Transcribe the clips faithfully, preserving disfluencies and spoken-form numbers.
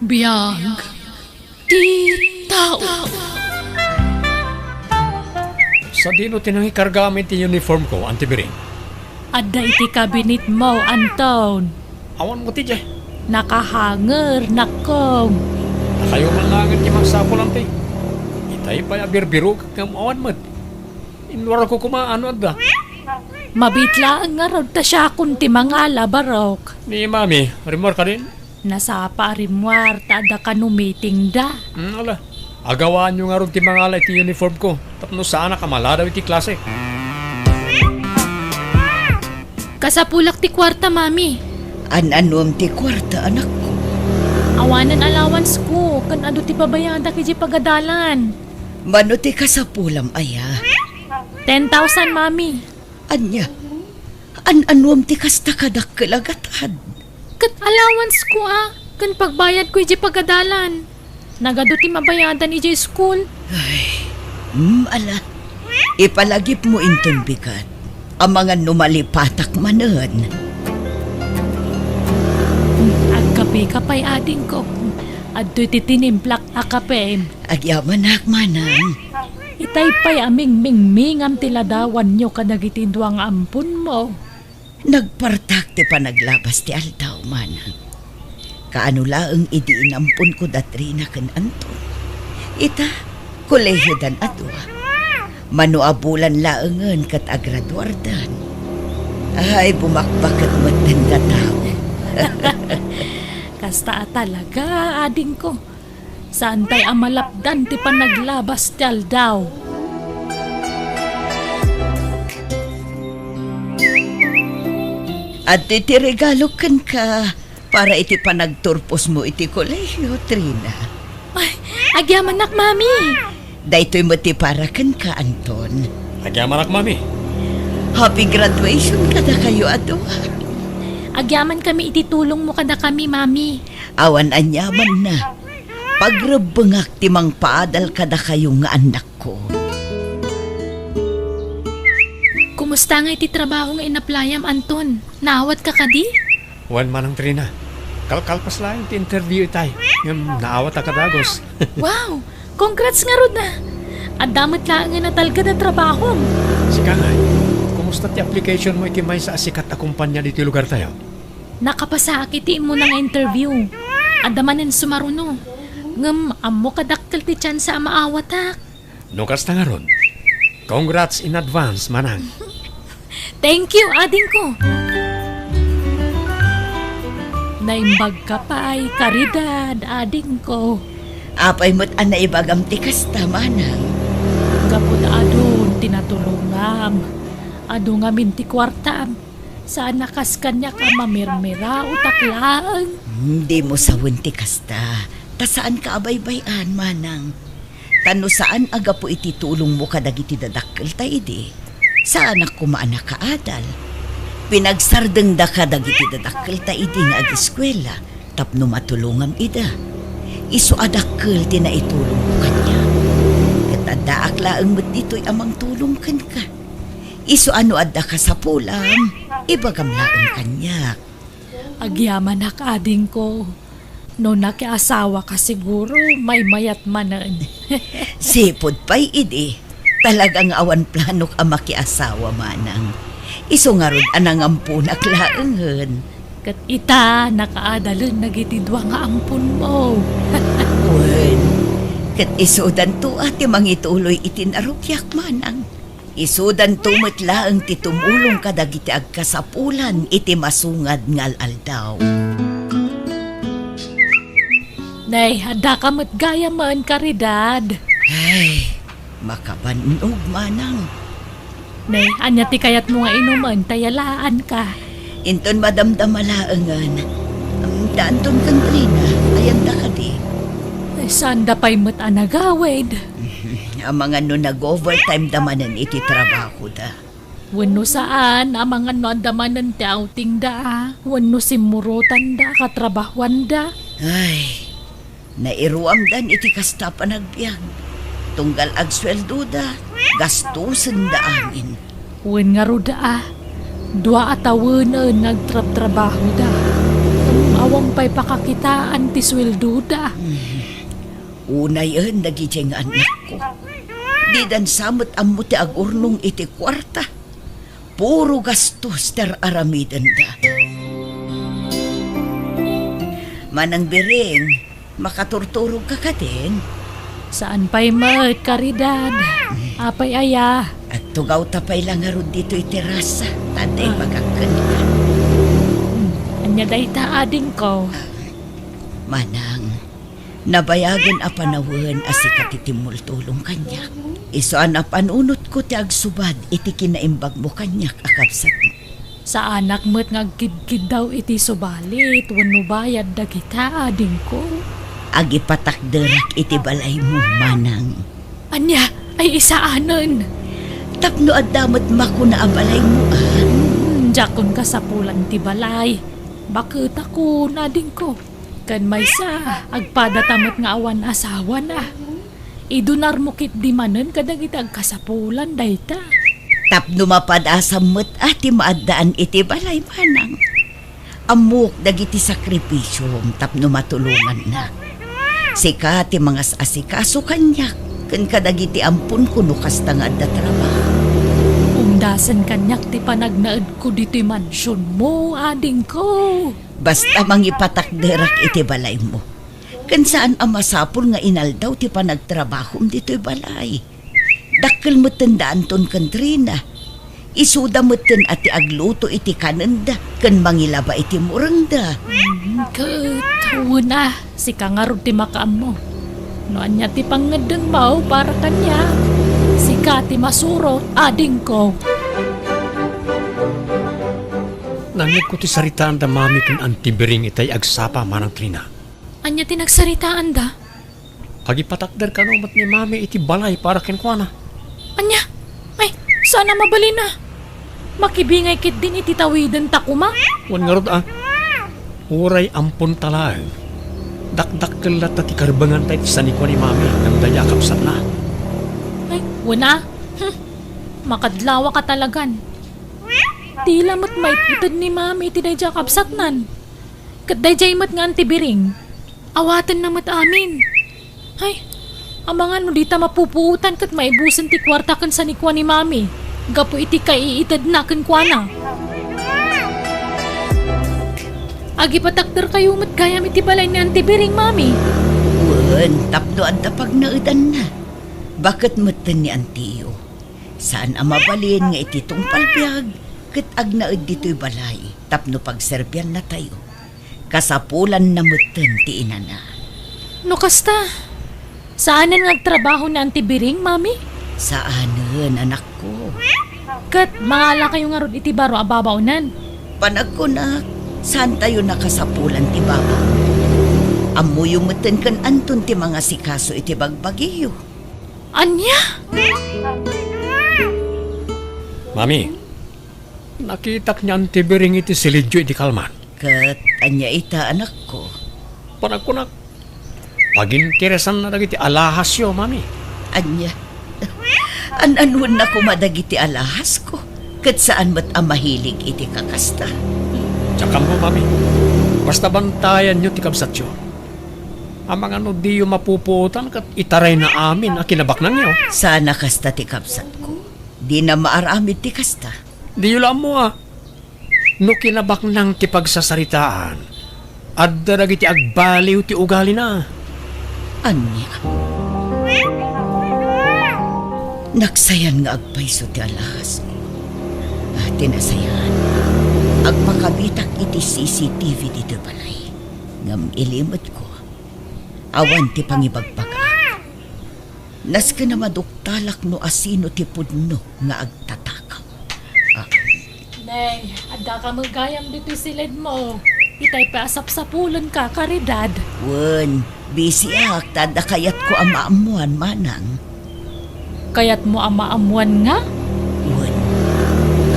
Biag ti tao. Sadino ti nangikargaam iti uniformko, Auntie Biring? Adda iti kabinetmo, Anton. Awan mo ti diay. Nakahanger, nakkong. Dakayo man laeng ti mangsapul, Auntie. Itay pay a birbirok ngem awan met. Inwarko koma no adda. Mabiit laeng ngarud ta siakon ti mangala, Barok. Ni Mami, rimmuar kadin? Nasapa a rimmuar ta adda kano meetingda. Hmm, ala. Agawaanyo ngarud ti mangala iti uniformko tapno saanak a maladaw iti klase. Kasapulak ti kuarta, Mami. An-anuem ti kuarta, anakko? Awanen allowanceko ken adu ti babayadak idiay pagadalan. Mano ti kasapulam aya? Ten thousand, Mami. Ania? An-anuem ti kasta kadakkel a gatad? Ket allowanceko a, ken pagbayadko idiay pagadalan. Nagadu ti mabayadan idiay school. Ay, mm, ala. Ipalagipmo inton bigat. Amangan no malipatak manen. Agkapeka pay, adingko. Adtoy ti tinimplak a kapem. Agyamanak, manang. Itay pay a mingmingmingam ti ladawanyo kadagiti dua nga amponmo. Nagpartak ti panaglabas ti aldaw, manang. Kaano laeng idi inamponko da Trina ken Anton. Ita, kolehiodan a dua. Mano a bulan laengen ket agraduardan. Ay, bumakbaket met ti gataw. Kasta a talaga, adingko. Saantay a malapdan ti panaglabas ti aldaw. Adtoy ti regalo kenka para iti panagturposmo iti kolehio, Trina. Ay, agyamanak, Mami! Daytoy met ti para kenka, Anton. Agyamanak, Mami. Happy graduation kadakayo a dua. Agyamankami iti tulongmo kadakami, Mami. Awan aniamanna. Pagrebbengak ti mangpaadal kadakayo nga annakko. Kumusta ngay ti trabaho nga inaplayam, Anton? Naawatka kadi? Wen, Manang Trina. Kalkalpas laeng ti interview itay. Ngem naawatak a dagus. Wow! Congrats ngarud a! Adda met laengen a talged a trabahom. Sika ngay, kumusta ti applicationmo iti maysa a sikat a kompania ditoy lugartayo? Nakapasaak iti immuna nga interview. Adda manen sumaruno. Ngem ammok a dakkel ti tsansa a maawatak. No kasta ngarud, congrats in advance, Manang. Thank you, adingko. Naimbagka pay, Caridad, adingko. Apay met a naibagam ti kasta, Manang? Gapu ta adun ti natulongam. Adu ngamin ti kuartam. Saan a kas kaniak a mamirmiraotak laeng. Hmm, dimo sawen ti kasta. Ta saanka a baybay-an, Manang. Ta no saan a gapu iti tulongmo kadagiti dadakkelta idi, saanak koma a nakaadal. Pinagsardengdaka dagiti dadakkelta idi nga ageskuela tapno matulongam ida. Isu a dakkel ti naitulongmo kaniak. Ket addaak laeng met ditoy a mangtulong kenka. Isu a no adda kasapulam, ibagam laeng kaniak. Agyamanak, adingko. No nakiasawaka, siguro, maymayat manen. Sipud pay idi, talaga nga awan planok a makiasawa, Manang. Isu ngarud a nangamponak laengen. Ket ita, nakaadalen dagiti dua nga amponmo. Wen, ket isudanto a ti mangituloy iti narugiak, Manang. Isudanto met laeng ti tumulong kadagiti agkasapulan iti masungad nga al-aldaw. Nay, addaka met gayamen, Caridad. Ay, makabannog, Manang. Nay, ania ti kayatmo nga inumen ta yalaanka? Inton madamdama laengen. Am, ta Anton ken Trina, ayanda kadi? Ay, saanda pay met a nagawid. Amangan no nag-overtime da manen iti trabahoda. Wenno saan, amangan no adda manen ti outing da, a, wenno simmurotanda, katrabahuanda. Ay, nairuamdan iti kasta a panagbiag. Tunggal agsueldoda, gastosenda amin. Wen ngarud a, dua a tawenen nga agtrabtrabahoda. Ngem Awan pay pakakitaan ti sueldoda. Unayen dagidiay nga annakko. Didan sa met ammo ti agurnong iti kuarta. Puro gastos ti ar-aramidenda. Manang Biring, makaturturogka kadin? Saan pay met, Caridad. Apay aya? Agtugawta pay la ngarud ditoy terasa, ta adda Ah. ibagak kenka. Hmm, ania dayta, adingko? Manang, nabayagen a panawen a sika ti timmultulong kaniak. Isu a napanunotko ti agsubad iti kinaimbagmo kaniak a kabsatmo. Saanak met nga agkidkiddaw iti subalit wenno bayad dagita, adingko. Agipatakderak iti balaymo, manang. Ania? Ay, isaanen. Tapno adda met makuna a balaymo, a? Hmm, diakon kasapulan ti balay. Baketakon, adingko. Ken maysa, agpadata met nga awan asawana. Idunarmo ketdi manen kadagiti agkasapulan dayta. Tapno mapadasam met a ti maaddaan iti balay, manang. Ammok dagiti sakripisiom tapno matulongannak. Sika ti mangas-asikaso kaniak ken kadagiti amponko no kasta nga adda trabaho. Umdasen kaniak ti panagnaedko ditoy mansionmo, adingko. Basta mangipatakderak iti balaymo. Ken saan a masapul nga inaldaw ti panagtrabahom ditoy balay. Dakkel metten da Anton ken Trina. Isuda metten a ti agluto iti kanenda ken mangilaba iti murengda. Mm, ket, wen a, sika ngarud ti makaammo. No ania ti pangngeddengmo para kaniak, sika ti masurot, adingko. Nangngegko ti saritaanda Mami ken Auntie Biring itay agsapa, Manang Trina. Ania ti nagsaritaanda? Agipatakder kano met ni Mami iti balay para kenkuana. Ania? Ay, saan a mabalin a. Makibingay ketdin iti tawidenta koma. Wen ngarud a. Uray amponta laeng. Dakdakkel latta ti karbenganta iti sanikua ni Mami ngem daydi a kabsatna. Ay, wen a. Hmm. Makadlawaka talagan. Dila met maited ni Mami iti daydi a kabsatnan. Ket daydiay met nga Auntie Biring. Awatenna met amin. Hay, amangan no dita mapupuotan ket maibusen ti kuarta ken sanikua ni Mami gapu iti kaiitedna kenkuana. Agipatakderkayo met gayam iti balay ni Auntie Biring, Mami. Wen, tapno adda pagnaedanna. Baket metten ni antiyo. Saan a mabalin nga iti tungpal biag ket agnaed ditoy balay tapno pagserbiannatayo. Kasapulanna metten ti inana. No kasta, saanen nga agtrabaho ni Auntie Biring, Mami? Saanen, anakko. Ket mangalakayo ngarud iti baro a babaonan? Panagkunak, saantayo nakasapulan ti babaon. Ammoyo metten ken Anton ti mangasikaso iti bagbagiyo. Ania? Mami, nakitak ni Auntie Biring iti silidyo idi kalman. Ket ania ita, anakko? Panagkunak, paginteresanna dagiti alahasyo, Mami. Ania? An-anuenna koma dagiti alahasko? Ket saan met a mahilig iti kakasta. Diak ammo, Mami. Basta bantayanyo ti kabsatyo. Amangan no diyo mapupuotan ket itarayna amin a kinabaknangyo. Saan a kasta ti kabsatko. Dina maaramid ti kasta. Diyo la ammo a. No kinabaknang ti pagsasaritaan, adda dagiti agbaliw ti ugalina. Ania? Naksayan nga agpayso ti alahasko. Ah, ti nasayan, agpakabitak iti C C T V ditoy balay. Ngem ilimetko, awan ti pangibagbagaak. Nasken a maduktalak no asino ti pudno nga agtatakaw. Ah. Nay, adda ka met gayam ditoy siledmo. Itay pay a sapsapulenka, Caridad. Wen, bisiak ta adda kayatko a maammuan, manang. Kayatmo a maammuan nga? Wen,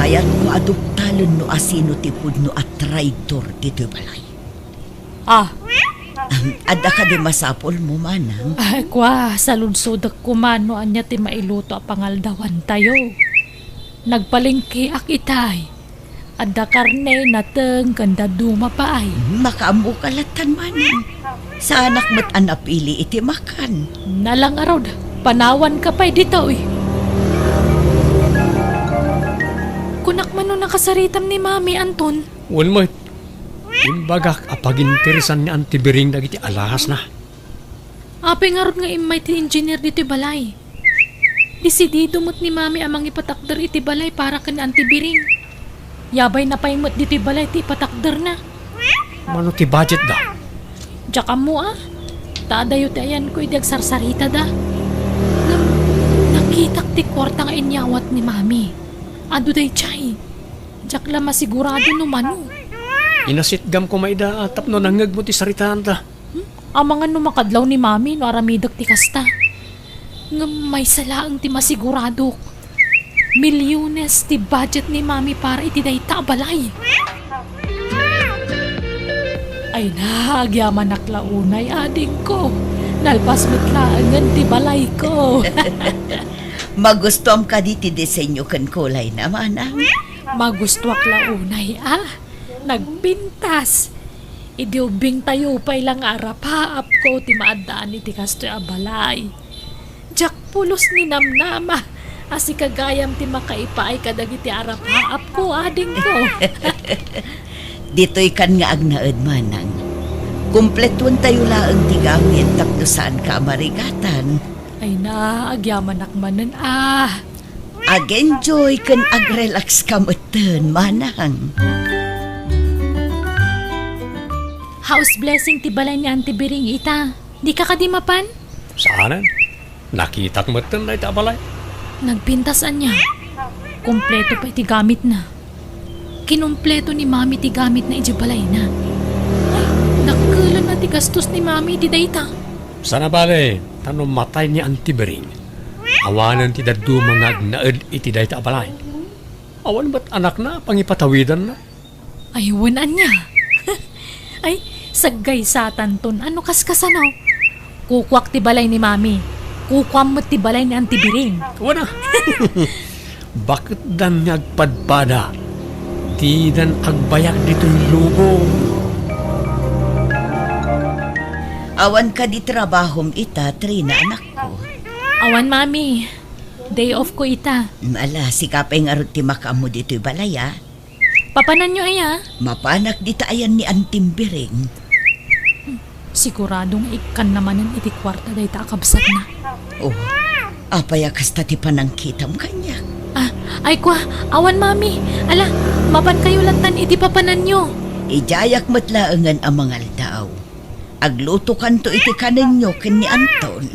kayatko a duptalen no asino ti pudno a traidor ditoy balay. Ah. Ahm, adda kadi masapulmo, manang? Ay, kwa, saludsodek koma no ania ti mailuto a pangaldawantayo. Nagpalengkeak itay. Adda karne, nateng, ken dadduma pay. Makaammoka lattan, manang. Saanak met a napili iti makan. Nala ngarud, panawanka pay ditoy. Kunak man no nakasaritam ni Mami, Anton. Wen met. Imbagak a paginteresan ni Auntie Bering dagiti alahasna. Apay ngarud nga immay ti engineer ditoy balay? Desidido met ni Mami a mangipatakder iti balay para ken ni Auntie Bering. Yabayna pay met ditoy balay ti ipatakderna. Mano ti budgetda? Diak ammo a. Ta adayo ti ayanko idi agsarsaritada. Ngem, nakitak ti kuarta nga inyawat ni Mami. Adu daydiay. Diak la masigurado no mano. Inasitgam koma ida tapno nangngegmo ti saritaanda. Hmm? Amangan no makadlaw ni Mami no aramidek ti kasta. Ngem maysa laeng ti masiguradok. Milyones ti budget ni Mami para iti dayta a balay. Ay na, agyamanak la unay, adingko. Nalpas met laengen ti balayko. Magustuam kadi ti disenyo ken kulayna, manang? Magustuak la unay, a. Nagpintas. Idi ubbingtayo pay la nga arapaapko ti maaddaan iti kastoy a balay. Diak pulos ninamnama a sika gayam ti makaipaay kadagiti arapaapko, adingko. Ditoy kan nga agnaed, manang. Kumpletuentayo laeng ti gamit tapno saanka a marigatan. Ay na, agyamanak manen a. Ag-enjoy ken ag-relax ka metten, manang. House blessing ti balay ni Auntie Biring ita. Dika kadi mapan? Saanen? Nakitak metten dayta a balay. Nagpintas ania? Kompleto pay ti gamitna. Kinumpleto ni Mami ti gamitna idiay balayna. Ay, dakkelenna ti gastos ni Mami iti dayta. Sana bale, ta no matay ni Auntie Biring, awanen ti dadduma nga agnaed iti dayta a balay. Awan met anakna a pangipatawidanna. Ay, wen ania? Ay, saggaysatanton a no kaskasano. Kukuak ti balay ni Mami. Kukuam met ti balay ni Auntie Biring. Wen a. Baketdan nga agpadpada. Didan agbayag ditoy lubong. Awan kadi trabahom ita, Trina, anakko? Awan, Mami. Day off ko ita. Ala, sika pay ngarud ti makaammo ditoy balay, a. Papananyo aya? Mapanak dita ayan ni Auntie Biring. Sigurado nga ikkanna manen iti kuarta dayta a kabsatna. Oh, apay a kasta ti panangkitam kaniak? Ah, ay kua, awan, Mami. Ala, mapankayo lattan iti papananyo. Idiayak met laengen a mangaldaw. Aglutokanto iti kanenyo ken ni Anton.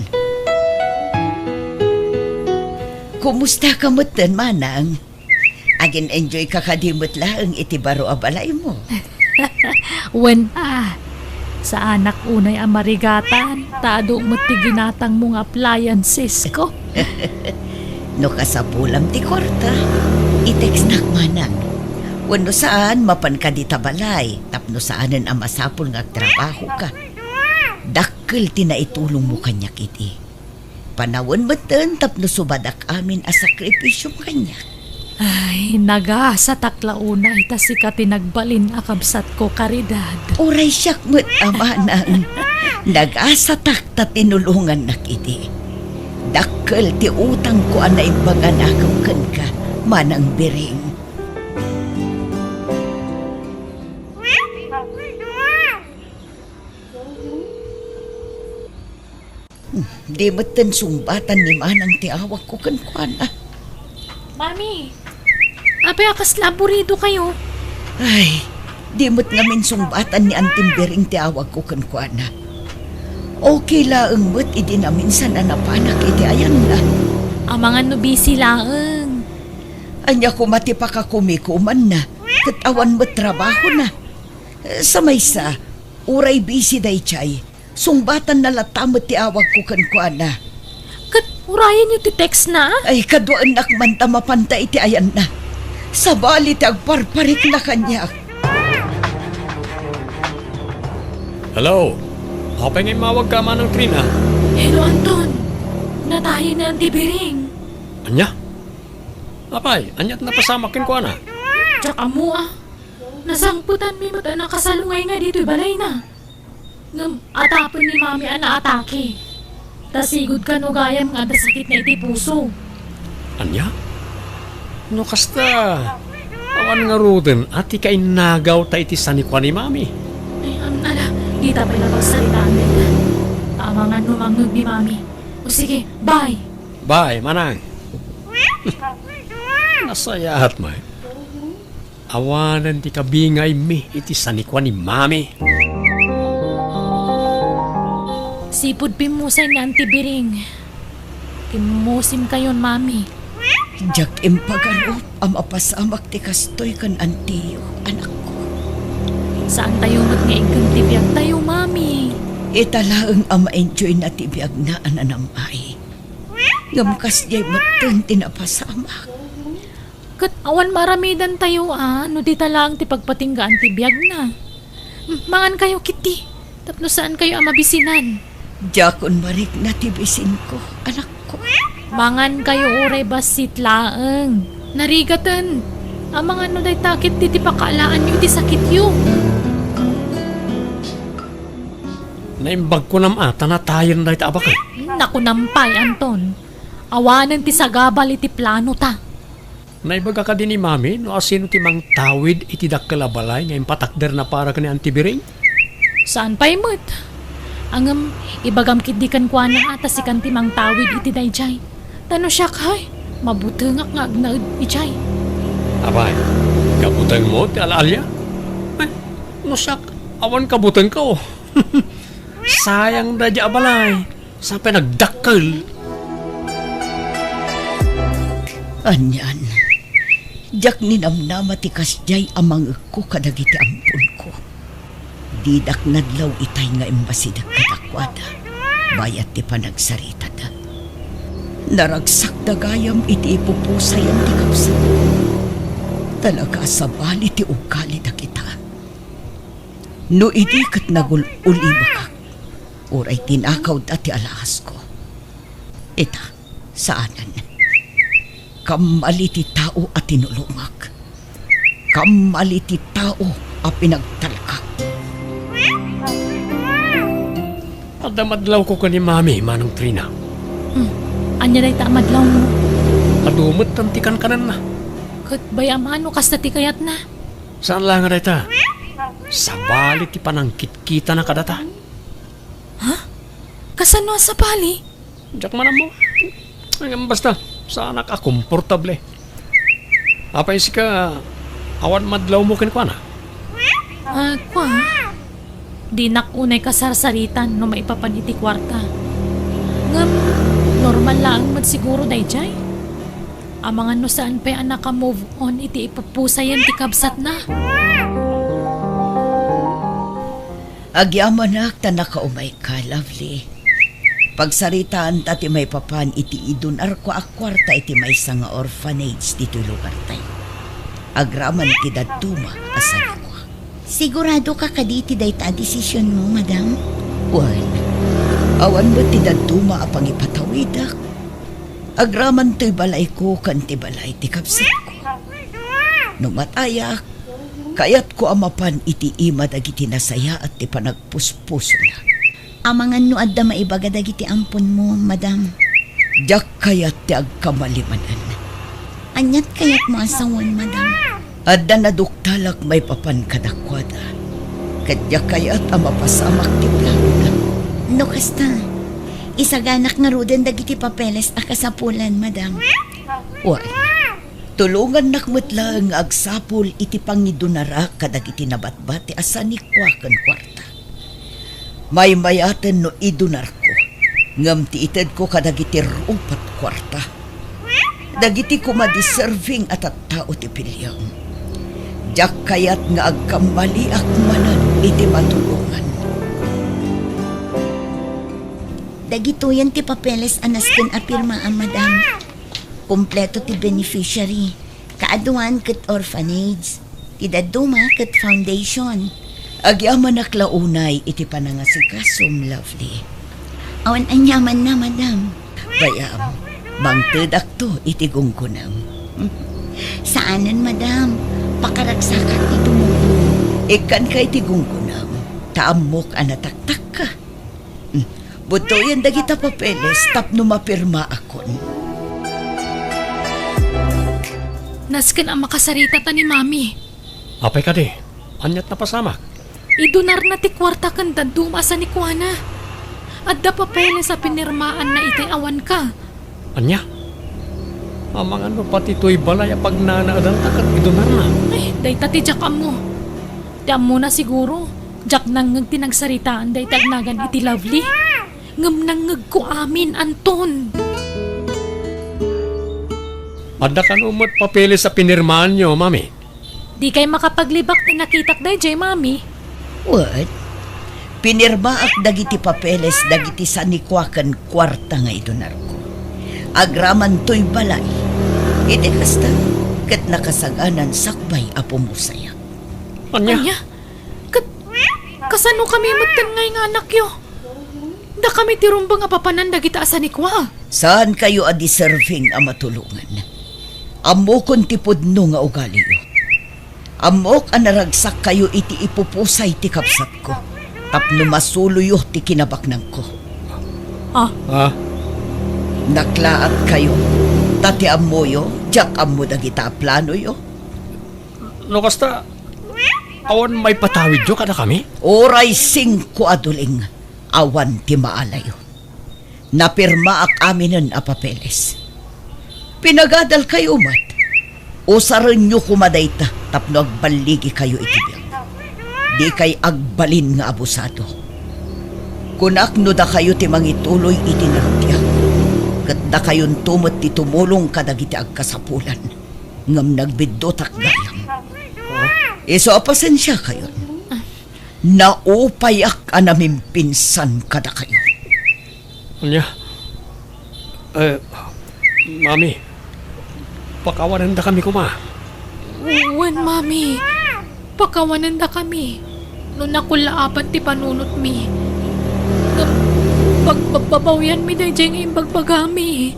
Kumusta ka metten, manang? Agin-enjoy ka kadi met laeng iti baro a balaymo? Wen a, saanak unay a marigatan, ta adu met ti ginatangmo nga appliancesko. No kasapulam ti kuarta, i-textnak manang. Wenno saan, mapan ka dita balay, tapno saanen a masapul nga agtrabahoka. Dakkel ti naitulongmo kaniak idi. Panawen metten tapno subadak amin a sakripisiom kaniak. Ay, nagasatak la unay ta sika ti nagbalin a kabsatko, Caridad. Uray siak met a manang. Nagasatak ta tinulongannak idi. Dakkel ti utangko a naimbaganakem kenka, Manang Biring. Di metten sungbatan ni manang ti awagko kenkuana. Mami, apay a kasla aburidokayo? Ay, di met ngamin sungbatan ni Auntie Biring ti awagko kenkuana. Okay laeng met idi naminsan a napanak iti ayanna. Amangan no busy laeng. Ania koma ti pakakumikumanna, ket awan met trabahona. Sa maysa, uray busy daydiay, sungbatanna latta met ti awagko kenkuana. Ket urayenyo ti textna? Ay, kaduaennak man ta mapanta iti ayanna. Sabali ti agparparikna kaniak. Hello? Apay nga immawagka, Manang Trina? Hello, Anton. Natayen ni Auntie Biring. Ania? Apay, aniat napasamak kenkuana? Diak ammo a. Nasangpetanmi met a nakasalungay nga ditoy balayna. Ngem atapen ni Mami a naatake. Ta sigud kano gayam nga adda sakitna iti puso. Ania? No kasta, awan ngaruden a ti kainnagawta iti sanikua ni Mami. Ay, am, ala, dita pay la pagsaritaan dayta. Amangan no mangngeg ni Mami. O sige, bye. Bye, manang. Nasayaat, May. Awanen ti kabingaymi iti sanikua ni Mami. Sipud pimmusay ni Auntie Biring. Timmusim kayon, Mami. Diak impagarup a mapasamak ti kastoy ken antiyo, anakko. Saantayo met nga igkem ti biagtayo, Mami. Ita laeng a ma-enjoyna ti biagna a nanam-ay. Ngem kasdiay metten ti napasamak. Ket awan maaramidantayo a no dita laeng ti pagpatinggaan ti biagna. Hmm, mangankayo ketdi, tapno saankayo a mabisinan. Diakon marikna ti bisinko, anakko. Mangankayo uray bassit laeng. Narigaten. Amangan no dayta ketdi ti pakaalaanyo iti sakityo. Naimbagko nam a ta natayen dayta a baket. Nakunam pay, Anton. Awanen ti sagabal iti planota. Naibaga kadi ni Mami no asino ti mangtawid iti dakkel a balay nga impatakderna para ken ni Auntie Biring? Saan pay met. Ngem, ibagam ketdi kenkuana a ta sikan ti mangtawid iti daydiay. Ta no siak, hay, mabutengak nga agnaed idiay. Apay, kabutengmo ti al-alia? Ay, no siak, awan kabutengko. Sayang daydiay a balay. Sa pay nagdakkel. Anian, diak ninamnama ti kasdiay a mangngegko kadagiti amponko. Didak nadlaw itay nga immasideg kadakuada, bayat ti panagsaritada. Naragsakda gayam iti ipupusayan ti kabsat. Talaga a sabali ti ugali dagita. No idi ket nagul-ulimakak, uray tinakawda ti alaasko. Ita, saanen. Kammali ti tao a tinulongak. Kammali ti tao a pinagtalkak. Adda madlawko ken ni Mami, Manong Trina. Hmm. Ania dayta a madlawmo? Adu met ti kankananna. Ket bay-am a no kasta ti kayatna. Saan laeng a dayta. Sabali ti panangkitkitana kadata. Ha? Kasano a sabali? Diak man ammo. Ngem basta, saanak a komportable. Apay sika, awan madlawmo kenkuana? Ah, kua. Dinak unay kasarsaritan no maipapan iti kuarta. Ngem, normal laeng met siguro daydiay. Amangan no saan pay a naka-move on iti ipupusayen ti kabsatna. Agyamanak ta nakaumayka, Lovely. Pagsaritaanta ti maipapan iti idunarko a kuarta iti maysa nga orphanage ditoy lugartayo. Agraman ti dadduma a sanikua. Siguradoka kadi iti dayta a desisionmo, madam? Wen, awan met ti dadduma a pangipatawidek. Agraman toy balayko ken ti balay ti kabsatko. No matayak, kayatko a mapan iti ima dagiti nasayaat ti panagpuspusona. Amangan no adda maibaga dagiti amponmo, madam. Diak kayat ti agkamali manen. Aniat kayatmo a sawen, madam? Adda naduktalak maipapan kadakuada. Ket diak kayat a mapasamak ti planona. No kasta, isaganak ngaruden dagiti papeles a kasapulan, madam. Wen, tulongannak met laeng nga agsapul iti pangidunarak kadagiti nabatbati a sanikua ken kuarta. Maymayaten no idunarko, ngem ti itedko kadagiti rupat kuarta. Dagiti koma deserving a tattao ti piliem. Diak kayat nga agkammaliak manen iti matulongan. Dagitoyen ti papeles a nasken a pirmaam, madam. Kompleto ti beneficiary. Kaaduan ket orphanage. Ti dadduma ket foundation. Agyamanak la unay iti panangasikasom, Lovely. Awan aniamanna, madam. Bay-am, bangtedakto iti gunggonem. Saanen, madam. pakaragsakan ti tumulong. Ikkanka iti gunggonam, ta ammok a nataktakka. Hmm. Budtoyen dagita papeles tapno mapirmaakon. Nasken a makasarita ta ni Mami. Apay kadi? Ania't napasamak? Idonarna ti kuarta ken dadduma a sanikuana. Adda papeles a pinirmaanna itay awanka. Ania? Amangan no pati toy balay a pagnanaedanta ket idonarna. Ay, dayta ti diak ammo. Ti ammona siguro, diak nangngeg ti nagsaritaan dayta agnagan iti Lovely. Ngem nangngegko amin, Anton. Adda kano met papeles a pinirmaanyo, Mami? Dikay makapaglibak ta nakitak daydiay, Mami. Wen, pinirmaak dagiti papeles dagiti sanikua ken kuarta nga idonarko. Agraman toy balay. Iti kasta, ket nakasaganan sakbay a pumusayak. Ania? Ania? Ket kasano kami metten nga anakyo? Dakami ti rumbeng a papanan dagita a sanikua. Saankayo a deserving a matulongan. Ammokon ti pudno nga ugaliyo. Ammok a naragsakkayo iti ipupusay ti kabsatko tapno masuloyo ti kinabaknangko. Ah? Ah? Naklaatkayo, ta ti ammoyo, diak ammo dagita a planoyo. No kasta, awan maipatawidyo kadakami? Uray singko a duling, awan ti maalayo. Napirmaak aminen a papeles. Pinagadalkayo met. Usarenyo koma dayta tapno agballigikayo iti biag. Dikay agbalin nga abusado. Kunak no dakayo ti mangituloy iti narbiag, ket dakayonto met ti tumulong kadagiti agkasapulan. Ngem nagbiddutak gayam. Isu a pasensiakayon. Naupayak a namimpinsan kadakayo. Ania? Eh, Mami, pakawanendakami koma. Wen, Mami. Pakawanendakami. No nakullaapan ti panunotmi. Ngem pag-, pagbabawianmi daydiay nga imbagbagami.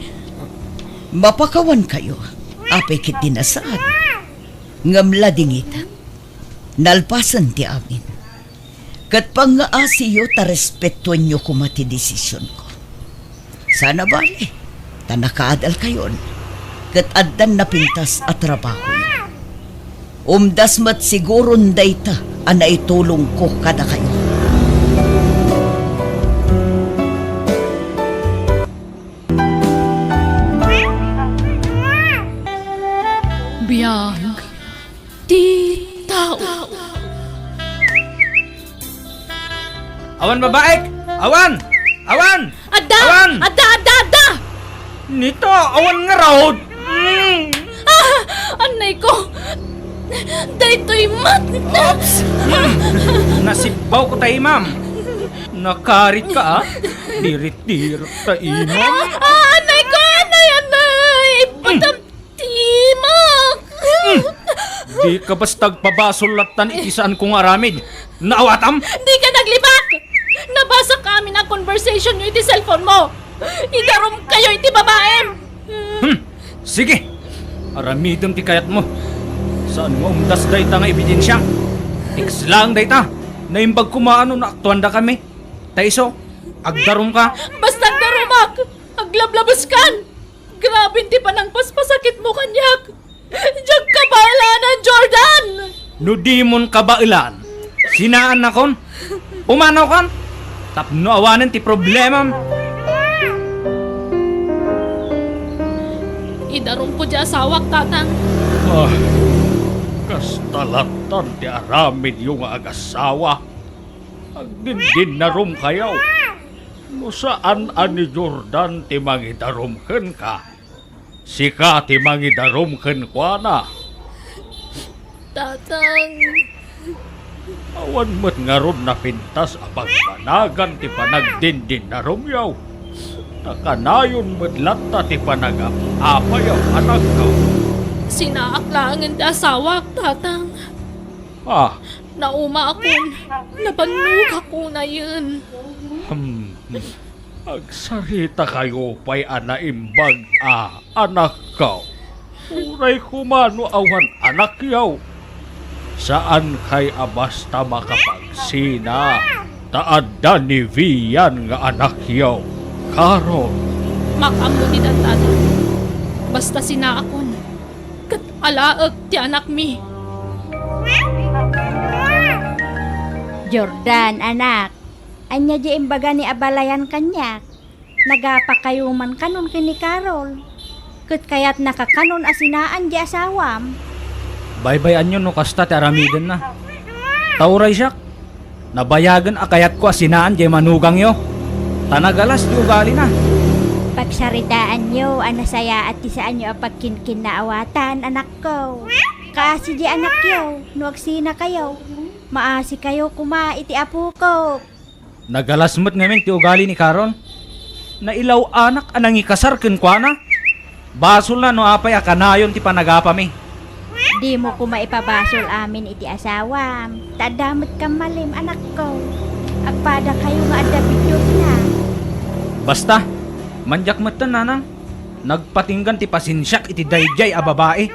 Mapakawankayo, apay ketdi saan. Ngem ladingitek. Nalpasen ti amin. Ket pangngaasiyo ta respetuenyo koma ti desisionko. Saan a bale, ta nakaadalkayon, ket addan napintas a trabahoyo. Umdas met siguron dayta a naitulongko kadakayo. Biag ti tao. Awan babaek! Awan! Awan! Adda! Awan! Adda, adda, adda! Nita, awan ngarud! Mm. Ah! Anay ko! Daytoy met! Oops! Mm. Nasibbaw ko tayo, ma'am. Nakarit ka, ah. Dirit-dirit tayo, ma'am. Ah, anay ko! Anay, anay! Ipatam- Timak! Hmm. Dika basta agpabasol lattan iti saanko nga aramid. Naawatam? Dika naglibak! Nabasak amin a conversationyo iti cellphone mo! Idarumkayo iti babaem! Hmm. Sige. Aramidem ti kayatmo. Saan nga umdas dayta nga ebidensia? Text lang dayta. Naimbag koma no naaktuandakami. Ta isu, agdarumka. Basta agdarumak! Aglablabeskan! Grabe ti panangpaspasakitmo kaniak! Diak kabaelan, Jordan! No dimon kabaelan, sinaannakon? Pumanawkon? Tapno awanen ti problemam. Idarumko ti asawak, Tatang. Ah, kasta lattan ti aramidyo nga agasawa. Agdindinnarum kayo. No saan a ni Jordan ti mangidarum kenka, sika ti mangidarum kenkuana. Tatang. Awan met ngarud napintas a pagbanagan ti panagdindinnarumyo. Ta kanayon met latta ti panagap-apayo, anakko. Sinaak laengen ti asawak, Tatang. Ah. Naumaakon, nabannogakon ayen. Hmm. Agsaritakayo pay a naimbag a anakko. Uray koma no awan anakyo, Saankay a basta makapagsina, ta adda ni Vian nga anakyo, Carol. Makaammo ditan, Tata. Basta sinaakon, ket alaek ti anakmi. Jordan, anak, ania diay imbaga ni abalayan kaniak? Nagapakayo man kanon ken ni Carol. Ket kayatnaka kanon a sinaan diay asawam. Baybay-anyo no kasta ti aramidenna. Ta uray siak, nabayagen a kayatko a sinaan diay manugangyo. Ta nagalas ti ugalina. Pagsaritaanyo a nasayaat ti saanyo a pagkinkinnaawatan, anakko. Kaasi diay anakyo, no agsinakayo, maasikayo koma iti apokok. Nagalas met ngamin ti ugali ni Carol. Nailaw-anak a nangikasar kenkuana. Basolna no apay a kanayon ti panagapami. Dimo koma ipabasol amin iti asawam, ta adda met kammalem, anakko. Agpadakayo nga adda biddutna. Basta, man diak metten, nanang. Nagpatinggan ti pasensiak iti daydiay a babai.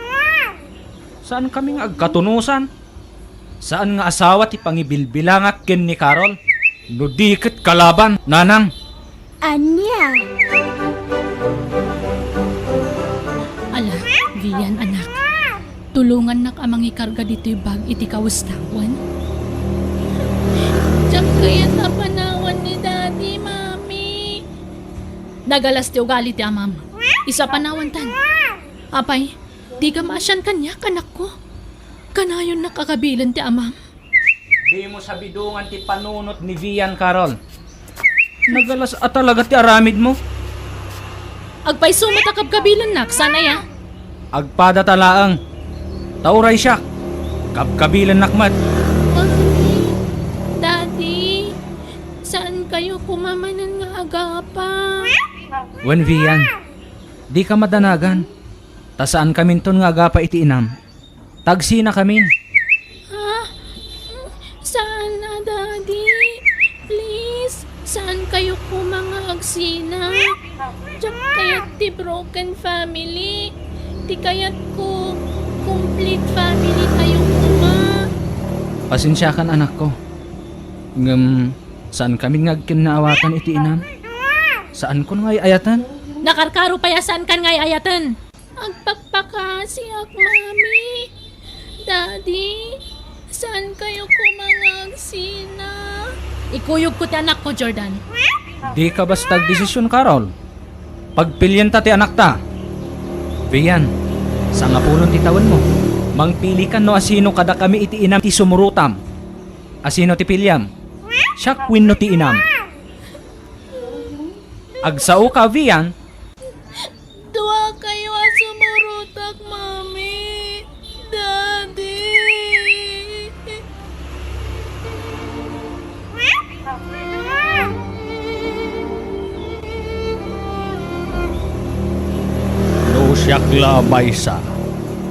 Saankami nga agkatunosan. Saan nga asawa ti pangibilbilangak ken ni Carol. No di ket kalaban, nanang. Ania? Ala, Vian, anak. Tulongannak a mangikarga ditoy bag iti kawes-tawen. Diak kayat a panawan ni Daddy, Mami. Nagalas ti ugali ti amam. Isu a panawantan. Apay, dika maasian kaniak, anakko. Kanayonnak a kabilen ti amam. Dimo sabidongan ti panunot ni Vian, Carol. Nagalas a talaga ti aramidmo. Agpayso met a kabkabilennak, saan aya? Agpadata laeng. Ta uray siak, kabkabilennak met. Mami, Daddy, saankayo koma manen nga agapa? Wen, Vian, dika madanagan. Ta saankaminton nga agapa iti inam. Ta agsinakamin. Ha? Saan a, Daddy? Please, saankayo koma nga agsina? Diak kayat ti broken family. Ti kayatko, complete family tayo koma. Pasensiakan, anakko. Ngem, saankamin nga agkinnaawatan iti inam. Saankon nga ay-ayaten. Nakarkaro pay a saankan nga ay-ayaten. Agpakpakasiak, Mami. Daddy, saankayo koma nga agsina? Ikuyogko ti anakko, Jordan. Dika basta agdesision, Carol. Pagpilienta ti anakta. Vian, sangapulon ti tawenmo. Mangpilikan no asino kadakami iti inam ti sumurotam. Asino ti piliam? Siak wenno ti inam? Agsaoka, Vian? Duakayo a sumurotak, Mami, Daddy. No siak la a maysa,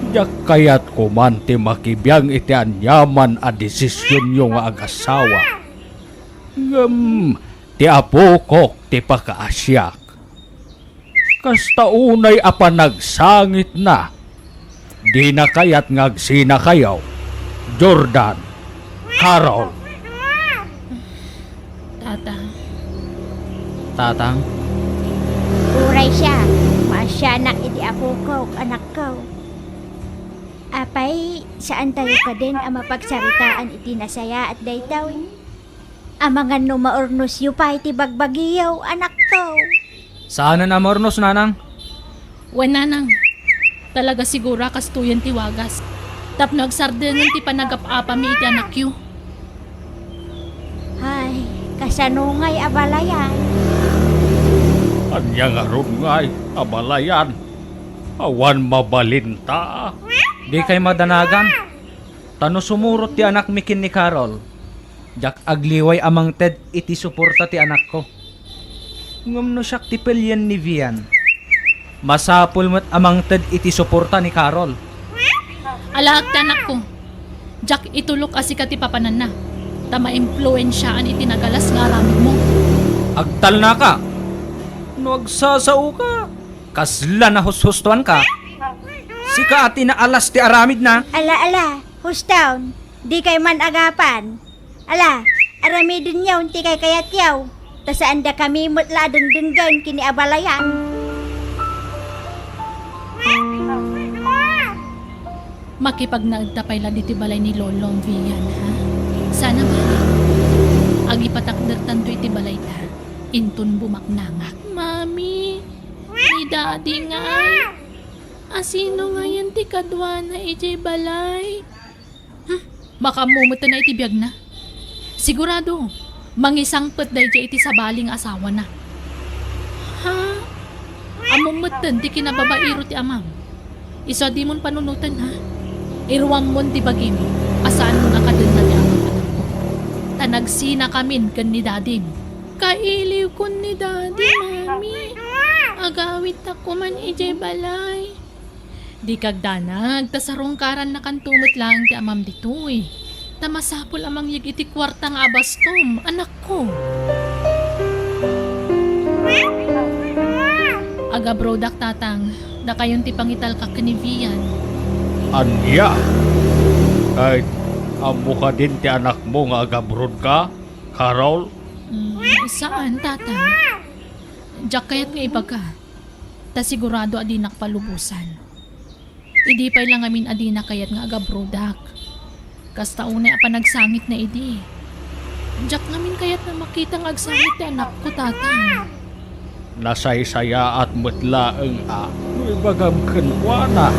diak kayat koman ti makibiang iti aniaman a desisionyo nga agasawa. Ngem ti apokok ti pakaasiak. Kasta unay a panagsangitna. Dina kayat nga agsinakayo, Jordan, Carol. Tatang. Tatang. Uray siak, maasianak iti apokok, anakko. Apay, saantayo kaden a mapagsaritaan iti nasayaat daytoy? Amangan no maurnosyo pay ti bagbagiyo, anakko. Saanen a maurnos, nanang? Wen, nanang. Talaga sigura kastoyen ti wagas. Tapno agsardengen ti panagap-apami iti anakyo. Ay, kasano ngay a balayan? Ania ngarud ngay a balayan? Awan mabalinta. Dikay madanagan. Ta no sumurot ti anakmi ken ni Carol, diak agliway a mangted iti suporta ti anakko. Ngem no siak ti pelien ni Vian, masapul met a mangted iti suporta ni Carol. Alaek ti anakko. Diak itulok a sika ti papananna, ta maimpluensiaan iti nagalas nga aramidmo. Agtalnaka! No agsasaoka, kasla nahushustoanka. Sika a ti naalas ti aramidna. Ala, ala, hustaon. Dikay man agapan. Ala, aramidenyo ti kaykayatyo, ta saandakami met la a dengdenggen ken ni abalayan. Makipagnaedta pay la ditoy balay ni Lolom, Vian, ha? Saan a bale. Agipatakdertanto iti balayta, inton bumaknangak. Mami, ni Daddy ngay. Asino ngayen ti kaduana idiay balay? Hmm, makaammo metten iti biagna. Sigurado, mangisangpet daydiay iti sabali nga asawana. Ha? Ammom metten ti kinababaero ti amam. Isu a dimon panunoten, ha? Iruammon ti bagim a saanmon a kadenna ti amam, anakko. Ta nagsinakamin ken ni dadim. Kailiwkon ni Daddy, Mami. Agawidtak koman idiay balay. Dika agdanag, ta sarungkarannakanto met laeng ti amam ditoy. Ta masapul a mangyeg iti kuarta nga abastom, anakko. Agabrodak, Tatang. Dakayon ti pangitalkak ken ni Vian. Ania? Ket ammo kadin ti anakmo nga agabrodka, Carol? Mm, saan, Tatang. Diak kayat nga ibaga. Ta sigurado a dinak palubosan. Idi pay la ngamin a dina kayat nga agabrodak. Kasta unay a panagsangitna idi. Diak ngamin kayat nga makita nga agsangit ti anakko, Tatang. Nasaysayaat met laeng a no ibagam kenkuana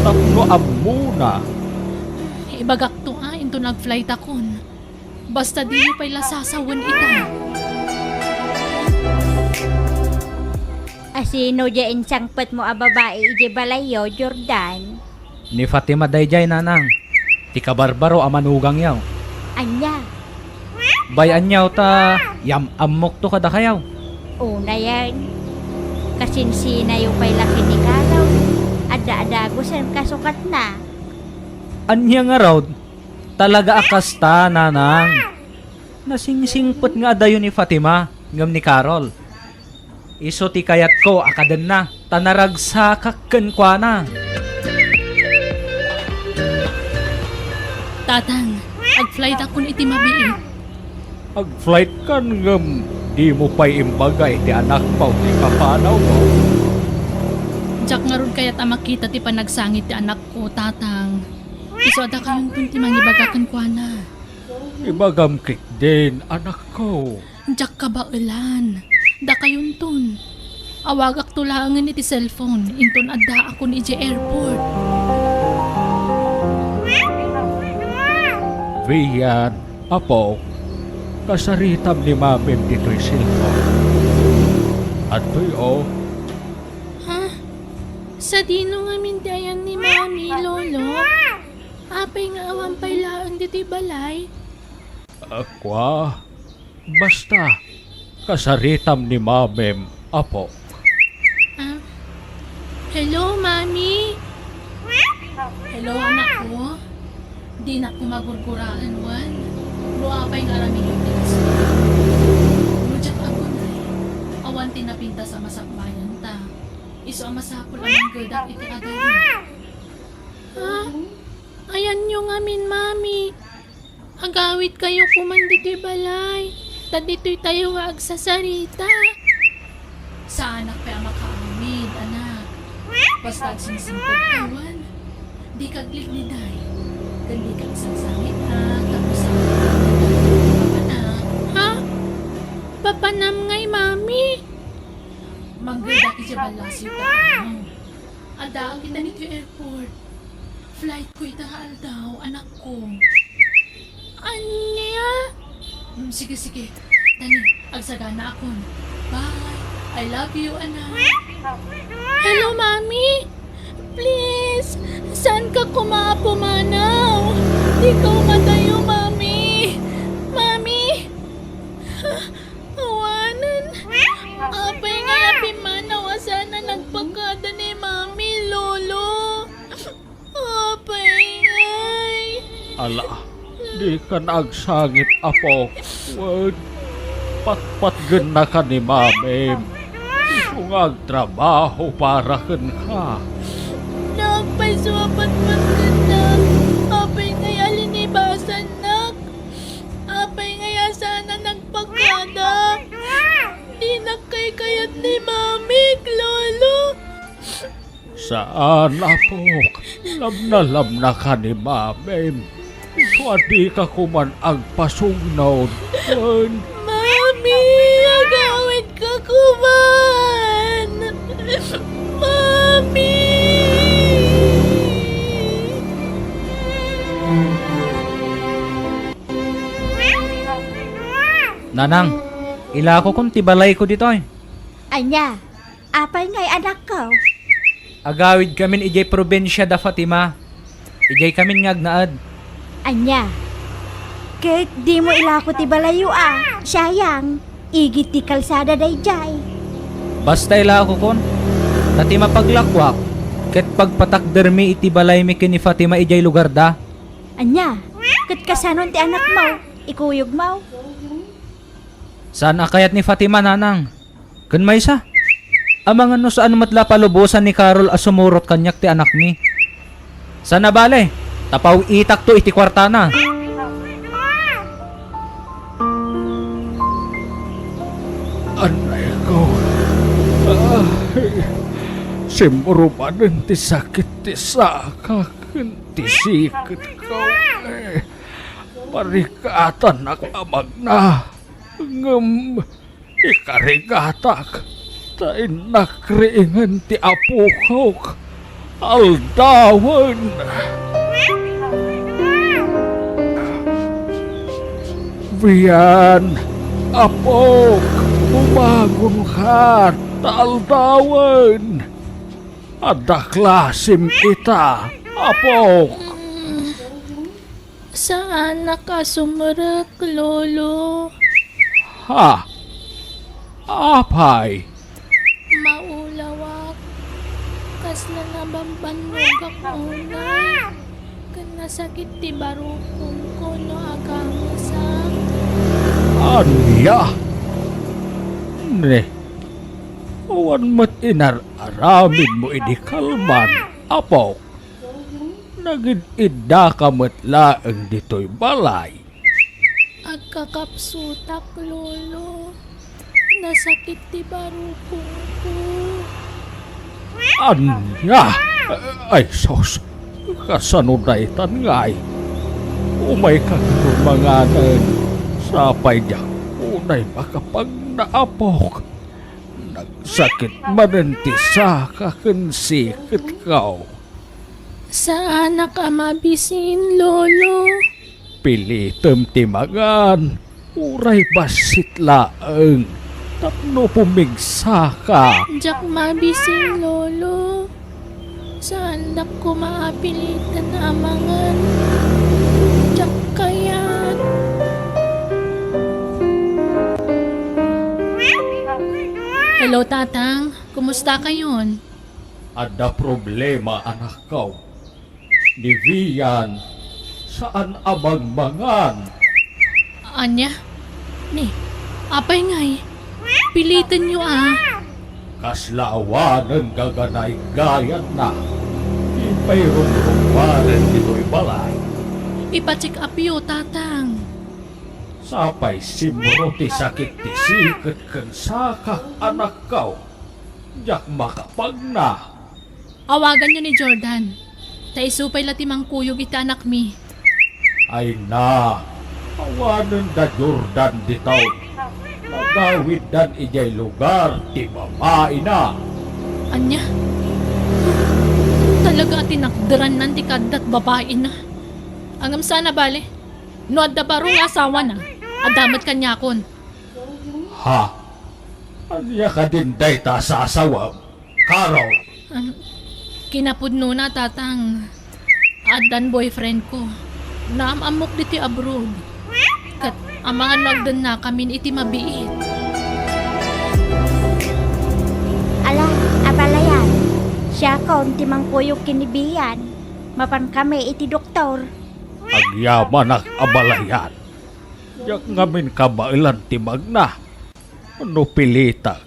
tapno ammona. Ibagakto a inton agflightakon. Basta diyo pay la sasawen ita. Asino diay insangpetmo a babai idiay balayyo, Jordan? Ni Fatima daydiay, Nanang. Ti kabarbaro a manugangyo. Ania? Bay-anyo ta yam-ammokto kadakayo. Unayen, kasinsinayo pay la ken ni Carol. Adda a dagusen kasukatna. Ania ngarud? Talaga a kasta, Nanang. Nasingsingpet nga adayo ni Fatima ngem ni Carol. Isu ti kayatko a kadenna, ta naragsakak kenkuana. Tatang, agflightakon iti mabiit. Agflightkan ngem dimo pay imbaga iti anakmo ti kapanawmo. Diak ngarud kayat a makita ti panagsangit ti anakko, Tatang. Isu a dakayonton ti mangibaga kenkuana. Ibagam ketdin, anakko. Diak kabaelan. Dakayonton. Awagakto laengen iti cellphone inton addaakon idiay airport. Vian, apo, kasaritam ni Mamim ditoy cellphone. Adtoy, o. Ha? Sadino ngamin ti ayan ni Mami, Lolo? Apay nga awan pay laeng ditoy balay? Kua, basta, kasaritam ni Mamim, apo. Ah, hello, Mami. Hello, anakko. Dinak koma gurguraen wen no apay nga aramidyo ti gusto. No diak aggunay, awan ti napintas a masakbayanta. Isu a masapul a manggedak iti adayo. Ha? Ayanyo ngamin, Mami. Agawidkayo koman ditoy balay, ta ditoytayo nga agsasarita. Saanak pay a makaaramid, anak. Basta agsingsingpet ka wen. Dika aglidliday. Ken dika agsangsangit, a, tapno saan a papanak. Ha? Papanam ngay, Mami? Manggedak idiay ballasiw ta amo. Addaak ita ditoy airport. Flight ko ita nga aldaw, anakko. Ania? Mm, sige, sige. Dani, agsagana akon. Bye. I love you, anak. Hello, Mami. Please, saanka koma a pumanaw? Dika umadayo, Mami. Mami. Awanen. Apay ngay a pimmanaw a saan a nagpakada ni Mami, Lolo? Apay ngay. Ala, dikan agsangit, apo. Wen, patpatgennaka ni Mamim. Isu nga agtrabaho para kenka. Naagpayso a patpatgennak. Apay ngay a linibas Kayat ni Mamik, Lolo. Saan, apok. Lamnalabnaka ni Mamim. Isu a dika koman agpasugnaw ken Mami, agawidka koman. Mami! Nanang, ilakokon ti balayko ditoy. Ania? Apay ngay, anakko? Agawidkamin idiay probinsia da Fatima. Idiaykamin nga agnaed. Ania? Ket dimo ilako ti balayyo a? Sayang, igid ti kalsada daydiay. Basta ilakokon, ta ti mapaglakoak ket pagpatakdermi iti balaymi ken ni Fatima idiay lugarda. Ania? Ket kasanon ti anakmo? Ikuyogmo? Saan a kayat ni Fatima, nanang. Ken maysa, amangan no saan met la palubosan ni Carol a sumurot kaniak ti anakmi. Saan a bale, ta paw-itakto iti kuartana. Anayko. Ay, simmurubanen ti sakit ti saka ken ti siketko. Ay, parikatanak a magna. Ngem ikarigatak, ta innak riingen ti apokok aldawen. Vian, apok, umagonka, ta aldawen. Adda klasim ita, apok. Saanak a sumrek, Lolo. Ha? Apay? Maulawak. Kasla nabambannogak unay. Ken nasakit ti barukongko no agangasak. Ania? Ne, awan met inar-aramidmo idi kalman, apok. Nagid-iddaka met laeng ditoy balay. Agkakapsutak, Lolo. Nasakit ti barukongko. Ania? Ay, sus. Kasano daytan ngay? Umayka ngarud manganen. Sapay diak unay makapagna, apok. Nagsakit manen ti saka ken siketko. Saanak a mabisin, Lolo. Pilitem ti mangan, uray bassit laeng, tapno pumigsaka. Diak mabisin, Lolo. Saandak koma a piliten a mangan. Diak kayat. Hello, Tatang. Kumusta kayon? Adda problema, anakko. Ni Vian, saan a mangmangan. Ania? Ni, apay ngay? Pilitenyo a. Kasla awanen gaganaygayatna. Ipairumrumaren ditoy balay. Ipa-check upyo, Tatang. Sapay simro ti sakit ti siket ken sakak, anakko. Diak makapagna. Awaganyo ni Jordan, ta isu pay la ti mangkuyog iti anakmi. Ay na, awanen da Jordan ditoy. Nagawiddan idiay lugar ti babaina. Ania? Talaga a tinakderannan ti kaaddat babaina. Ngem saan a bale, no adda baro nga asawana, adda met kaniakon. Ha? Ania kadin dayta a sasawem, Carol? Am, kinapudnona, Tatang. Addan boyfriend ko. Naam-ammok ditoy abroad. Ket amangan no agdennakamin iti mabiit. Ala, abalayan. Siakon ti mangkuyog ken ni Vian. Mapankami iti doktor. Agyamanak, abalayan. Diak ngamin kabaelan ti magna. No pilitek,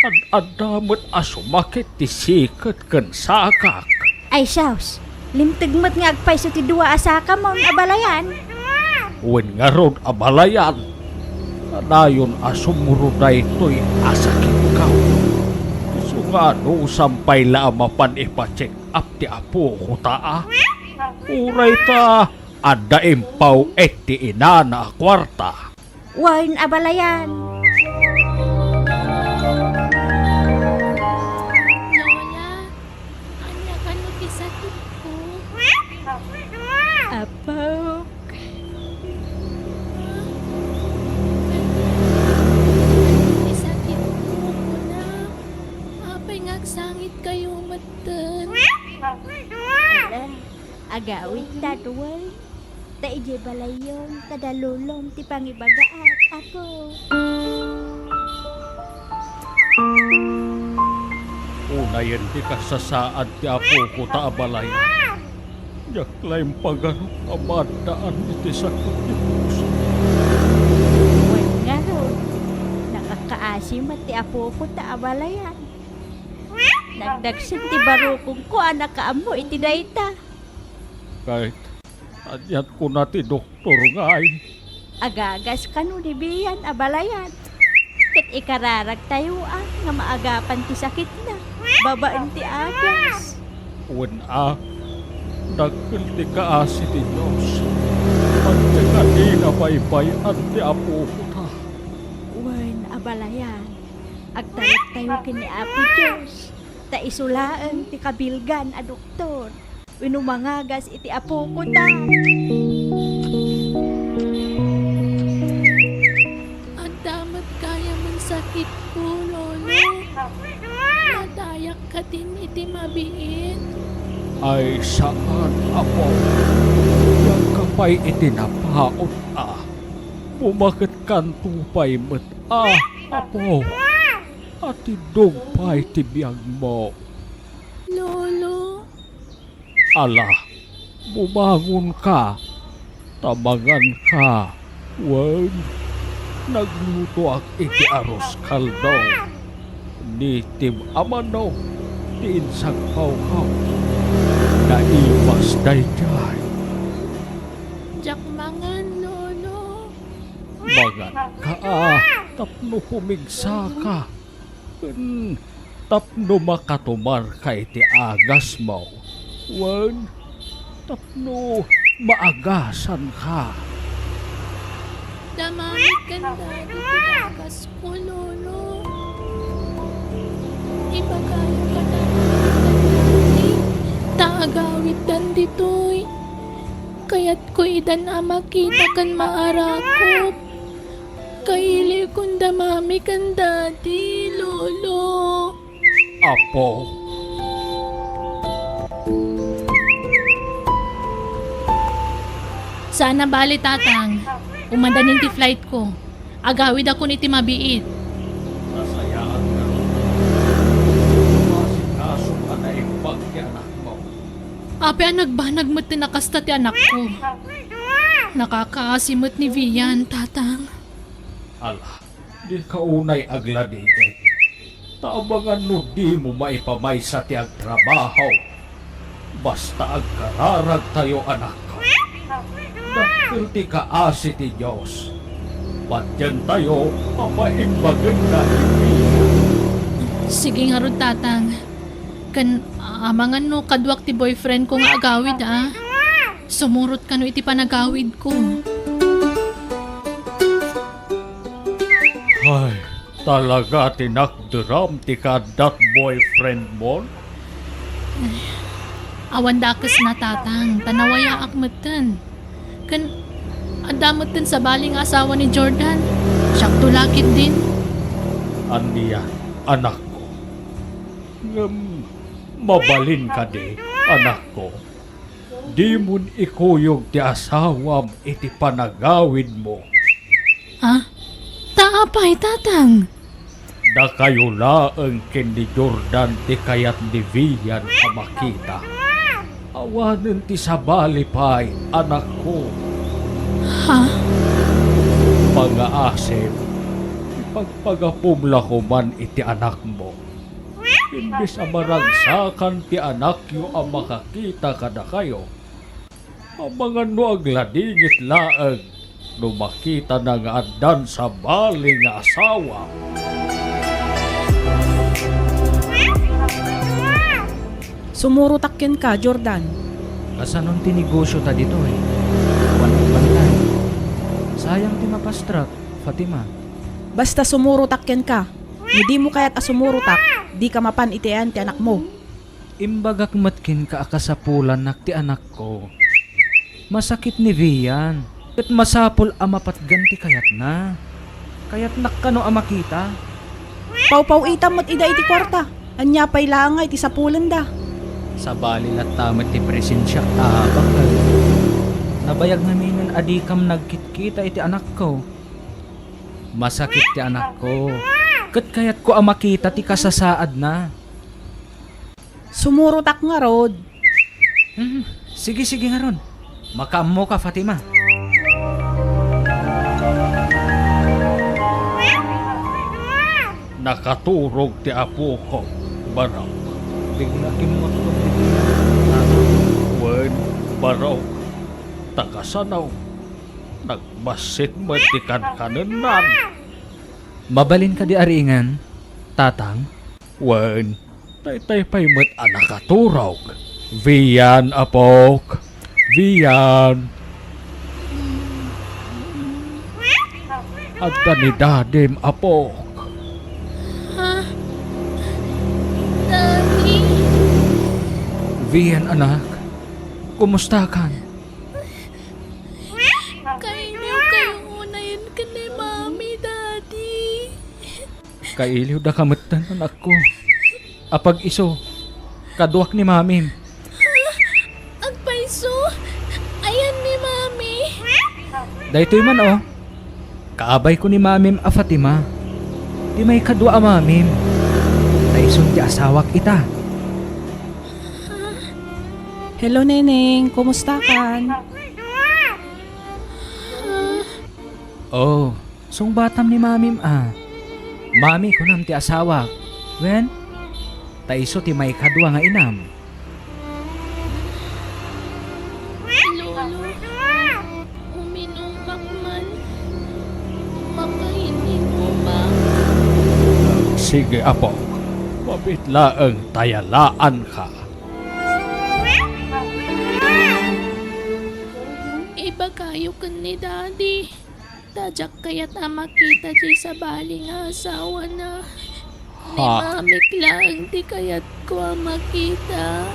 ad-adda met a sumakit ti siket ken sakak. Ay, sus, limteg met nga agpayso ti dua a sakamon, abalayan. Wen ngarud, abalayan, kanayon a sumro daytoy a sakitko. Nga anusam pay la a mapan ipa-check up ti apok ta a? Uray ta adda impaw-ek ti inana a kuarta. Wen, abalayan. Lola, ania kano ti sakitko? Apo. Ania ti sakitko, Lola? Apay nga agsangitkayo metten? Ala, agawidtan, wen. Ta idiay balayyo, kada lolom ti pangibagaak, Apo. Unayen ti kasasaad ti apok ta abalayan. Diak la impagano a maaddaan iti sakit ti puso. Wen ngarud, nakakaasi met ti apok ta abalayan. Nagdagsen ti barukongko a nakaammo iti dayta. Ket anian kuna ti doktor ngay? Agagas kano ni Bian, abalayan. Ket ikararagtayo a nga maagapan ti sakitna babaen ti agas. Wen a, dakkel ti kaasi ti Dios. Patse kadina baybay-an ti apok ta. Wen, abalayan. Agtalektayo ken ni Apo Dios, ta isu laeng ti kabilgan a doktor wenno mangagas iti apok ta. Adda met gayam sakitko, Lolo. Madayak kadin iti mabiit. Ay, saan, Apo. Diakka pay iti napaut a. Bumaketkanto pay met a, Apo. Atiddog pay ti biagmo. Lolo. Ala, bumangonka, ta manganka, wen, naglutoak iti arroz caldo. Native a manok ti insagpawkaw. Naimas daydiay. Diak mangan, Lolo. Manganka a, tapno pumigsaka. Ken tapno makatumarka iti agasmo, wen tapno maagasanka. Damami ken Daddy ti agasko, Lolo. Ibagayo kada Mami ken Daddy ta agawiddan ditoy. Kayatko idan a makita ken maarakop. Kailiwkon da Mami ken Daddy, Lolo. Apo. Saan a bale, Tatang. Umadanin ti flightko. Agawidakon iti mabiit. Nasayaat ngarud. Maasikasom a naimbag ti anakmo. Apay a nagbanag metten a kasta ti anakko? Nakakaasi met ni Vian, Tatang. Ala, dika unay agladingit. Ta amangan no dimo maipamaysa ti agtrabaho. Basta agkararagtayo, anakko. Dakkel ti kaasi ti Dios. Patientayo a paimbagenna ni Vian. Sige ngarud, Tatang. Ken amangan no kaduak ti boyfriendko nga agawid, a. Sumurot kano iti panagawidko. Ay, talaga ti nakderam ti kaaddat boyfriendmon? Awan dakesna, Tatang, ta nawayaak metten. Ken adda metten sabali nga asawa ni Jordan. Siakto la ketdin. Ania, anakko? Ngem mabalin kadi, anakko? Dimon ikuyog ti asawam iti panagawidmo. Ah? Ta apay, Tatang? Dakayo laeng ken ni Jordan ti kayat ni Vian a makita. Awanen ti sabali pay, anakko. Ha? Pangaasim, ipagpagapom la koman iti anakmo. Imbes a maragsakan ti anakyo a makakita kadakayo, amangan no agladingit laeng no makitana nga addan sabali nga asawa. Sumurotak kenka, Jordan. Kasanon ti negosiota ditoy? Awan agbantay. Sayang ti mapastrek, Fatima. Basta sumurotak kenka. No dimo kayat a sumurotak, dika mapan iti ayan ti anakmo. Imbagak met kenka a kasapulannak ti anakko. Masakit ni Vian, ket masapul a mapatgan ti kayatna. Kayatnak kano a makita? Pawpaw-itam met ida iti kuarta. Ania pay laeng nga iti sapulenda? Sabali latta met ti presensiak a baket. Nabayag ngaminen a dikam nagkitkita iti anakko. Masakit ti anakko, ket kayatko a makita ti kasasaadna. Sumurotak ngarud. Hmm, sige, sige ngarud. Makaammoka, Fatima. Nakaturog ti apok, Barok. Bigla kimmutdog ti bilang. Wen, Barok. Ta kasano? Nagbassit met ti kankanennan. Mabalin kadi a riingen, Tatang? Wen, daytay pay met a nakaturog. Vian, apok. Vian. Adda ni Dadim, apok. Ha? Daddy? Vian, anak. Kumustakan? Kailiwkayo unayen ken ni Mami, Daddy. Kailiwdaka metten, anakko. Apag-isu, kaduak ni Mamim. Agpayso? Ayan ni Mami? Daytoy man, o. Kaabayko ni Mamim a Fatima. Ti maikadua a Mamim. Ta isun ti asawak ita. Hello, Neneng. Kumustakan? O, sungbatam ni Mamim a. Mami, kunam ti asawak. Wen? Ta isu ti maikadua nga inam. Lolo, uminumak man. Makain-inumak. Sige, apo. Mabit laeng ta yalaanka. Ibagayo ken ni Daddy. Ta diak kayat a makita diay sabali nga asawana. Ni Mamik laeng ti kayatko a makita.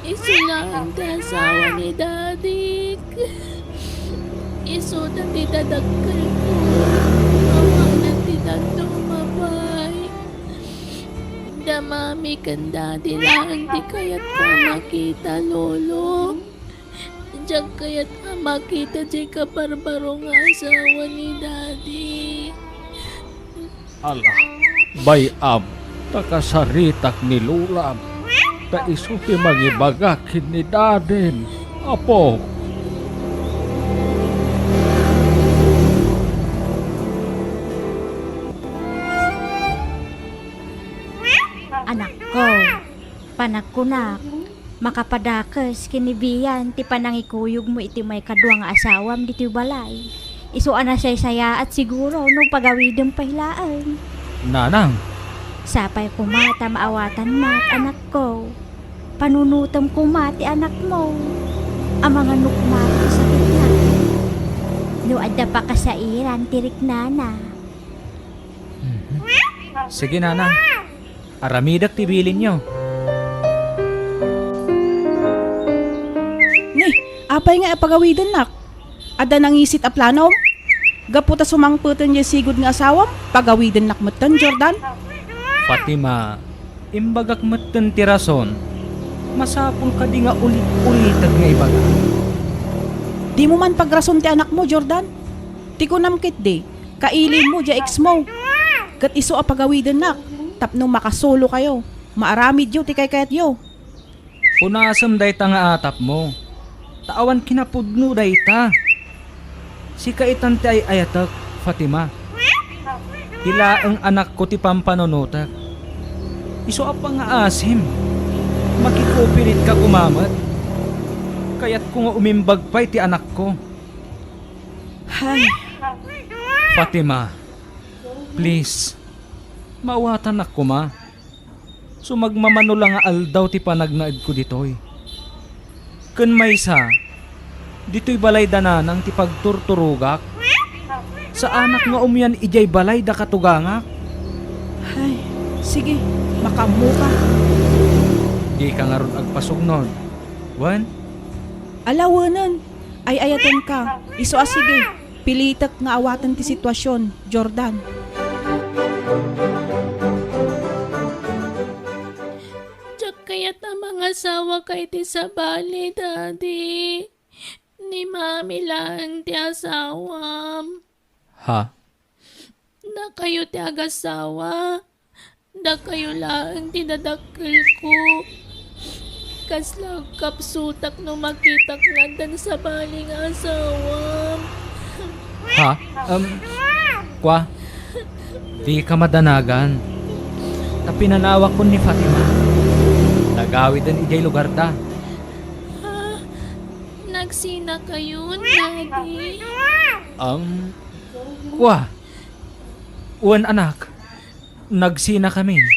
Isu laeng ti asawa ni Dadik. Isuda ti dadakkelko. Awanen ti dadduma pay. Da Mami ken Daddy laeng ti kayatko a makita, Lolo. Diak kayat a makita diay kabarbaro nga asawa ni Daddy. Ala, bay-am, ta kasaritak ni Lolam, ta isu ti mangibaga ken ni Dadim, apo. Anakko, panagkunak, makapadakes ken ni Bian ti panangikuyogmo iti maikadua nga asawam ditoy balay. Isu a nasaysayaat siguro no pagawidem pay laeng. Nanang! Sapay koma ta maawatannak, anakko. Panunotem koma ti anakmo. Amangan no kumarog ti sakitna. No adda pakasairan ti riknana. Mhm. Sige, Nanang. Aramidek ti bilinyo. Ni, apay nga ipagawidennak? Adda nangisit a planom? Gapu ta sumangpeten diay sigud nga asawam, pagawidennak metten, Jordan? Fatima, imbagak metten ti rason. Masapul kadi nga ulit-ulitek nga ibaga? Dimo man pagrason ti anakmo, Jordan. Ti kunam ketdi, kailiwmo diay exmo. Ket isu a pagawidennak tapno makasulokayo. Maaramidyo ti kaykayatyo. Punasem dayta nga atapmo, ta awan kinapudno dayta. Sika itan ti ay-ayatek, Fatima. Ti laeng anakko ti pampanunotek. Isu a pangaasim, makikupiritka koma met. Kayatko nga umimbag pay ti anakko. Hay. Fatima, please, maawatannak koma. Sumagmamano la nga aldaw ti panagnaedko ditoy. Ken maysa, ditoy balay da nanang ti pagturturogak. Saanak nga umian idiay balay da katugangak. Ay, sige, makaammoka. Dika ngarud agpasugnod. Wen? Ala, wenen. Ay-ayatenka. Isu a sige. Pilitek nga awaten ti situasion, Jordan. Diak kayat a mangasawaka iti sabali, Daddy. Ni Mami laeng ti asawam. Ha? Dakayo ti agasawa. Dakayo laeng ti dadakkelko. Kasla agkapsutak no makitak nga addan sabali nga asawam. Ha? Um, kwa? Dika madanagan. Ta pinanawakon ni Fatima. Nagawiden idiay lugarda. Ha? Nagsinakayon, Daddy? Um, kwa? Wen, anak. Nagsinakamin.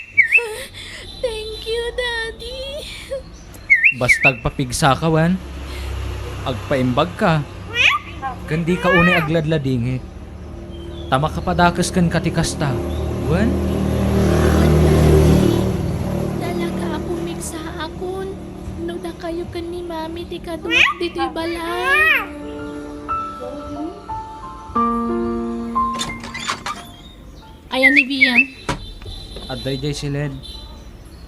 Thank you, Daddy. Basta agpapigsaka, wen. Agpaimbagka. Ken dika unay agladladingit. Ta makapadakes kenka ti kasta. Wen? Wen, Daddy. Talaga a pumigsaakon no dakayo ken ni Mami ti kaduak ditoy balay. Ayan ni Vian. Adda idiay siled.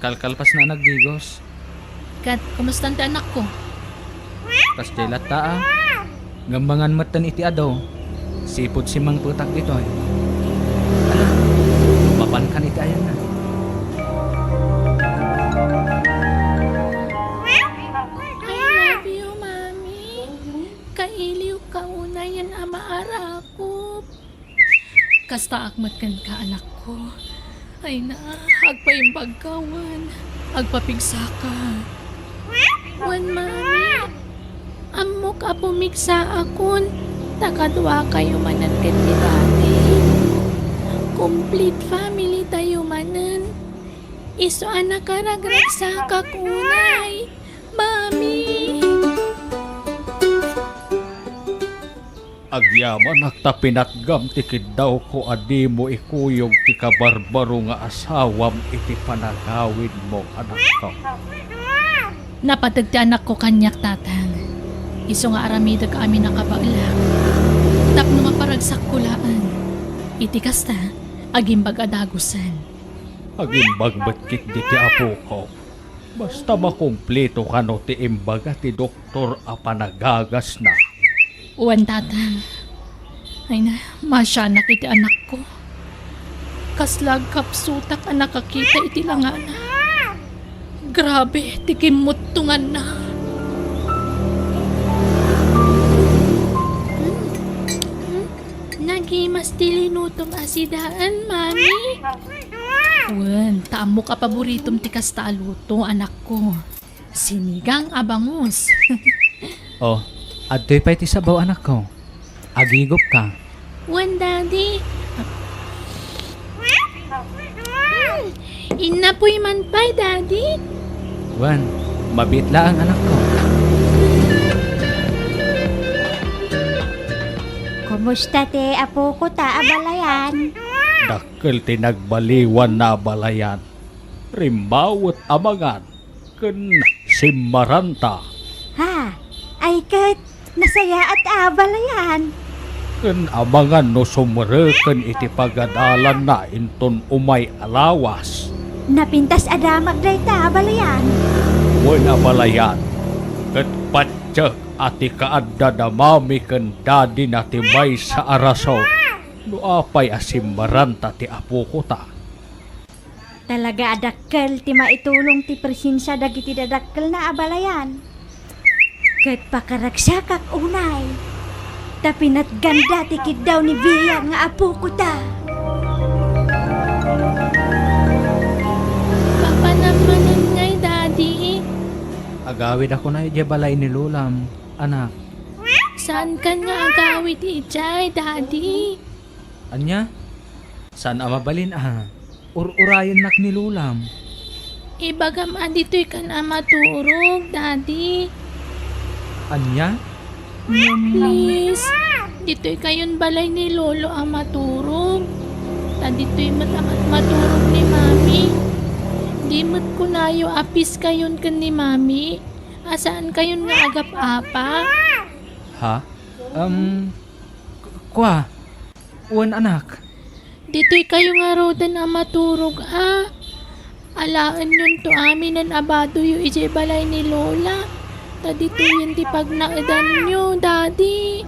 Kalkalpasna a nagdigos. Ket, kumustan ti anakko? Kasdiay latta a. Ngem mangan metten iti adu. Sipud simmangpetak ditoy. Ala, mapankan iti ayanna. I love you, Mami. Kailiwka unayen a maarakop. Kastaak met kenka, anakko. Ay na, agpaimbagka wen agpapigsaka. Wen, Mami, ammok a pumigsaakon ta kaduakayo manen ken ni Daddy. Complete family tayo manen. Isu a nakaragragsakak unay, Mami. Agyamanak ta pinatgam ti kiddawko a dimo ikuyog ti kabarbaro nga asawam iti panagawidmo, anakko. Napateg ti anakko kaniak, Tatang. Isu nga aramidek amin a kabaelak tapno maparagsakko laeng. Iti kasta, agimbag a dagusen. Agimbag met ketdi ti apoko. Basta makumpleto kano ti imbaga ti doktor a panagagasna. Wen, Tatang. Ay na, masianak iti anakko. Kasla agkapsutak a nakakita iti langana. Grabe ti kimmuttonganna. Hmm? Hmm? Nagimas ti linutom a sidaen, Mami. Wen, ta ammok a paboritom ti kasta a luto, anakko. Sinigang a bangus. Oh, adtoy pay ti sabaw, anakko. Agigupka. Wen, Daddy. Hmm, innapoy man pay, Daddy. Wen, mabiit laeng, anakko. Kumusta ti apoko ta abalayan? Dakkel ti nagbaliwanna abalayan. Rimmawet a mangan ken simmaranta. Ha? Ay ket, nasayaat a abalayan. Ken amangan no sumreken iti pagadalanna inton umay a lawas. Napintas a damag dayta abalayan. Wen abalayan, ket patiek a ti kaadda da Mami ken Daddy na ti maysa a rason no apay a simmaranta ti apoko ta. Talaga a dakkel ti maitulong ti presensia dagiti dadakkelna abalayan. Ket pakaragsakak unay, ta pinatganda ti kiddaw ni Vian nga apoko ta. Mapanam manen ngay, Daddy? Agawidakon idiay balay ni Lolam, anak. Saankan nga agawid idiay, Daddy? Ania? Saan a mabalin a ur-urayennak ni Lolam? Ibagam a ditoy kan a maturog, Daddy. Ania? Ngem please, ditoy kayon balay ni Lolo a maturog. Ta ditoy met a mat-, maturog ni Mami. Di met kunayo a peace kayon ken ni Mami. A saan kayon nga agap-apa. Ha? Um, k-, kua? Wen, anak. Ditoy kayo ngaruden a maturog, a. Alaenyonto aminen a badoyo idiay balay ni Lola. Ta ditoyen ti pagnaedanyo, Daddy.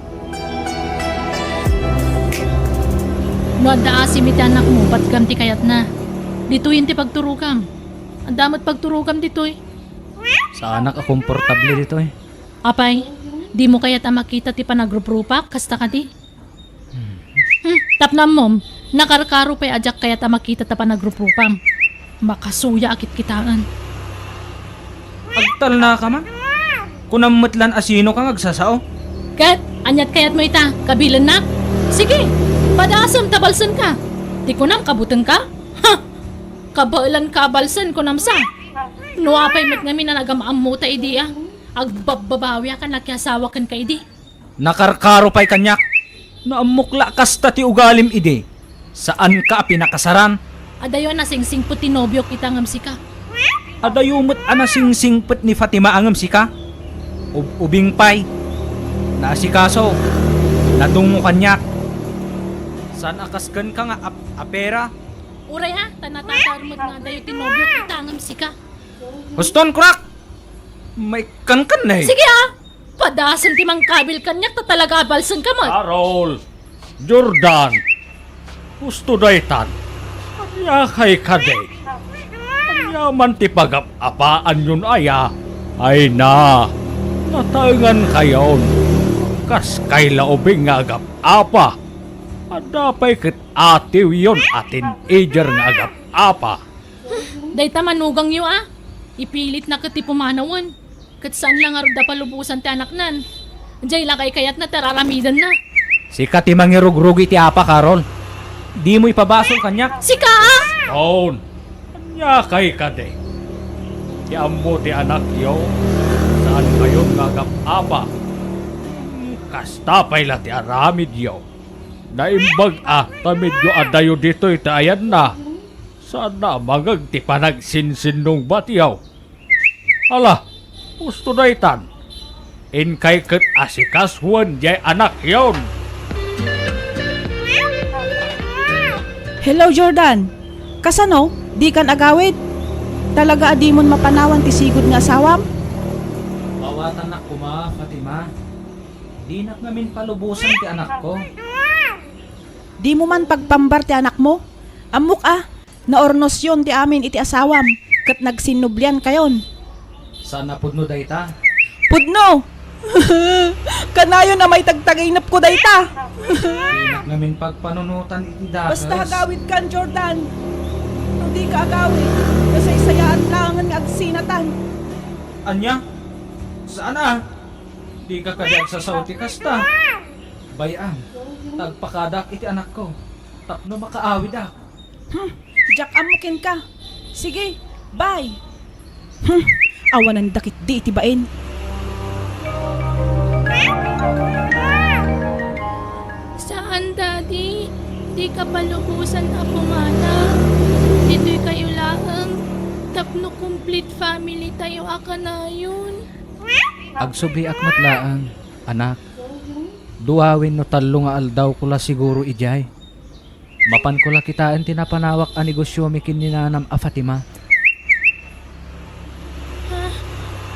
No adda asim iti anakmo, patgam ti kayatna. Ditoyen ti pagturogam. Adda met pagturogam ditoy. Saanak a komportable ditoy. Apay, dimo kayat a makita ti panagruprupak, kasta kadi? Hmm, tapno ammom, nakarkaro pay a diak kayat a makita ta panagruprupam. Makasuya a kitkitaen. Agtalnaka man? Kunam met lan a sinoka nga agsasao? Ket, aniat kayatmo ita? Kabilennak? Sige, padasem ta balsenka. Ti kunam, kabutengka? Ha! Kabaelanka a balsen, kunam sa? No apay met ngamin a nagam-ammota idi a, agbabbabawiak a nakiasawa kenka idi. Nakarkaro pay kaniak. Naammok la a kasta ti ugalim idi. Saanka a pinakasaran. Adayo a nasingsingpet ti nobiok ita ngem sika. Adayo met a nasingsingpet ni Fatima a ngem sika. Ub-ubing pay. Naasikaso. Nadungo kaniak. Saan a kas kenka nga ap-, apera? Uray a, ta natatar met nga adayo ti nobiok ita ngem sika. Huston, kunak! Maikkankan na eh. Sige a! Padasem ti mangkabil kaniak ta talaga a balsenka met. Carol! Jordan! Husto daytan. Ania kay kadi? Ania man ti pagap-apaanyon aya? Ay na, nataengan kayon. Kas kay la ubing nga agap-apa. Adda pay ket atiwyon a teenager nga agap-apa. Dayta manugangyo a. Ipilitna ket ti pumanawen. Ket saan la ngarud a palubosan ti anaknan. Diay la kaykayatna ti ar-aramidenna. Sika ti mangirugrug iti apa, Carol. Dimo ipabasol kaniak. Sika a! Stone, ania kay kadi? Ti ammo ti anakyo, saan kayon nga agap-apa. Kasta pay la ti aramidyo. Naimbag a ta medyo adayo ditoy ti ayanna. Saanna a mangeg ti panagsinsinnungbatyo. Ala, husto daytan. Inkay ket asikasuen diay anakyon. Hello, Jordan. Kasano? Dikan agawid? Talaga a dimon mapanawan ti sigud nga asawam? Awatannak koma, Fatima. Dinak ngamin palubosan ti anakko. Dimo man pagpambar ti anakmo? Ammok a, naurnosyon ti amin iti asawam, ket nagsinnubliankayon. Saan a pudno dayta? Pudno! Kanayon a maitagtaginepko dayta. Dinak ngamin pagpanunotan iti dakes. Basta agawidkan, Jordan. No dika agawid, nasaysayaat laengen nga agsinatan. Ania? Saan a? Dika kadi agsasao ti kasta? Bay-am, ta agpakadak iti anakko, tapno makaawidak. Hmm, diak ammo kenka. Sige, bye. Hmm, awanan dakit di iti bain. Saan, Daddy. Dika palubosan a pumanaw. Ditoy kayo laeng. Tapno complete family tayo a kanayon. Agsubliak met laeng, anak. Dua wenno tallo nga aldawko la siguro idiay. Mapanko la kitaen ti napanawak a negosiomi ken ni nanam a Fatima. Ah,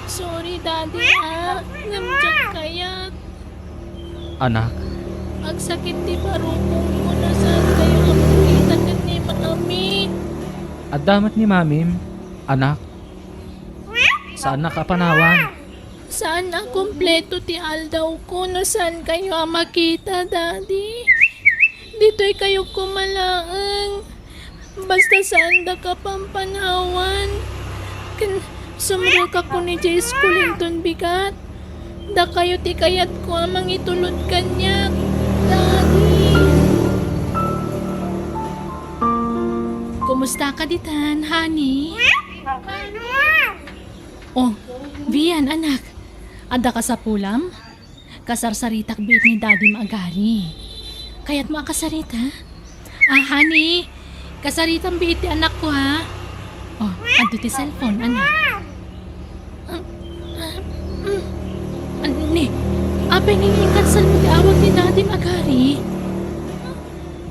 sorry, Daddy, ah. Ngem diak kayat. Anak. Agsakit ti barukongko no saan kayo a makita ken ni Mami. Adda met ni Mamim, anak. Saannak a panawan. Saan a kompleto ti aldawko no saan kayo a makita, Daddy. Ditoy kayo koma laeng. Basta saanda ka pampanawan. Ken sumrekak idiay school inton bigat. Dakayo ti kayatko a mangitulod kaniak, Daddy. Kumusta ka ditan, honey? Oh, Vian, anak. Adda kasapulam? Kasarsaritak biit ni Daddy agari. Kayatmo a kasarita? Ah, honey, kasaritam biit ti anakko, ha? Oh, adto ti cellphone, anak. Ah, ah, mm. Anni, apay nga inkanselmo ti awag ni Daddy agari?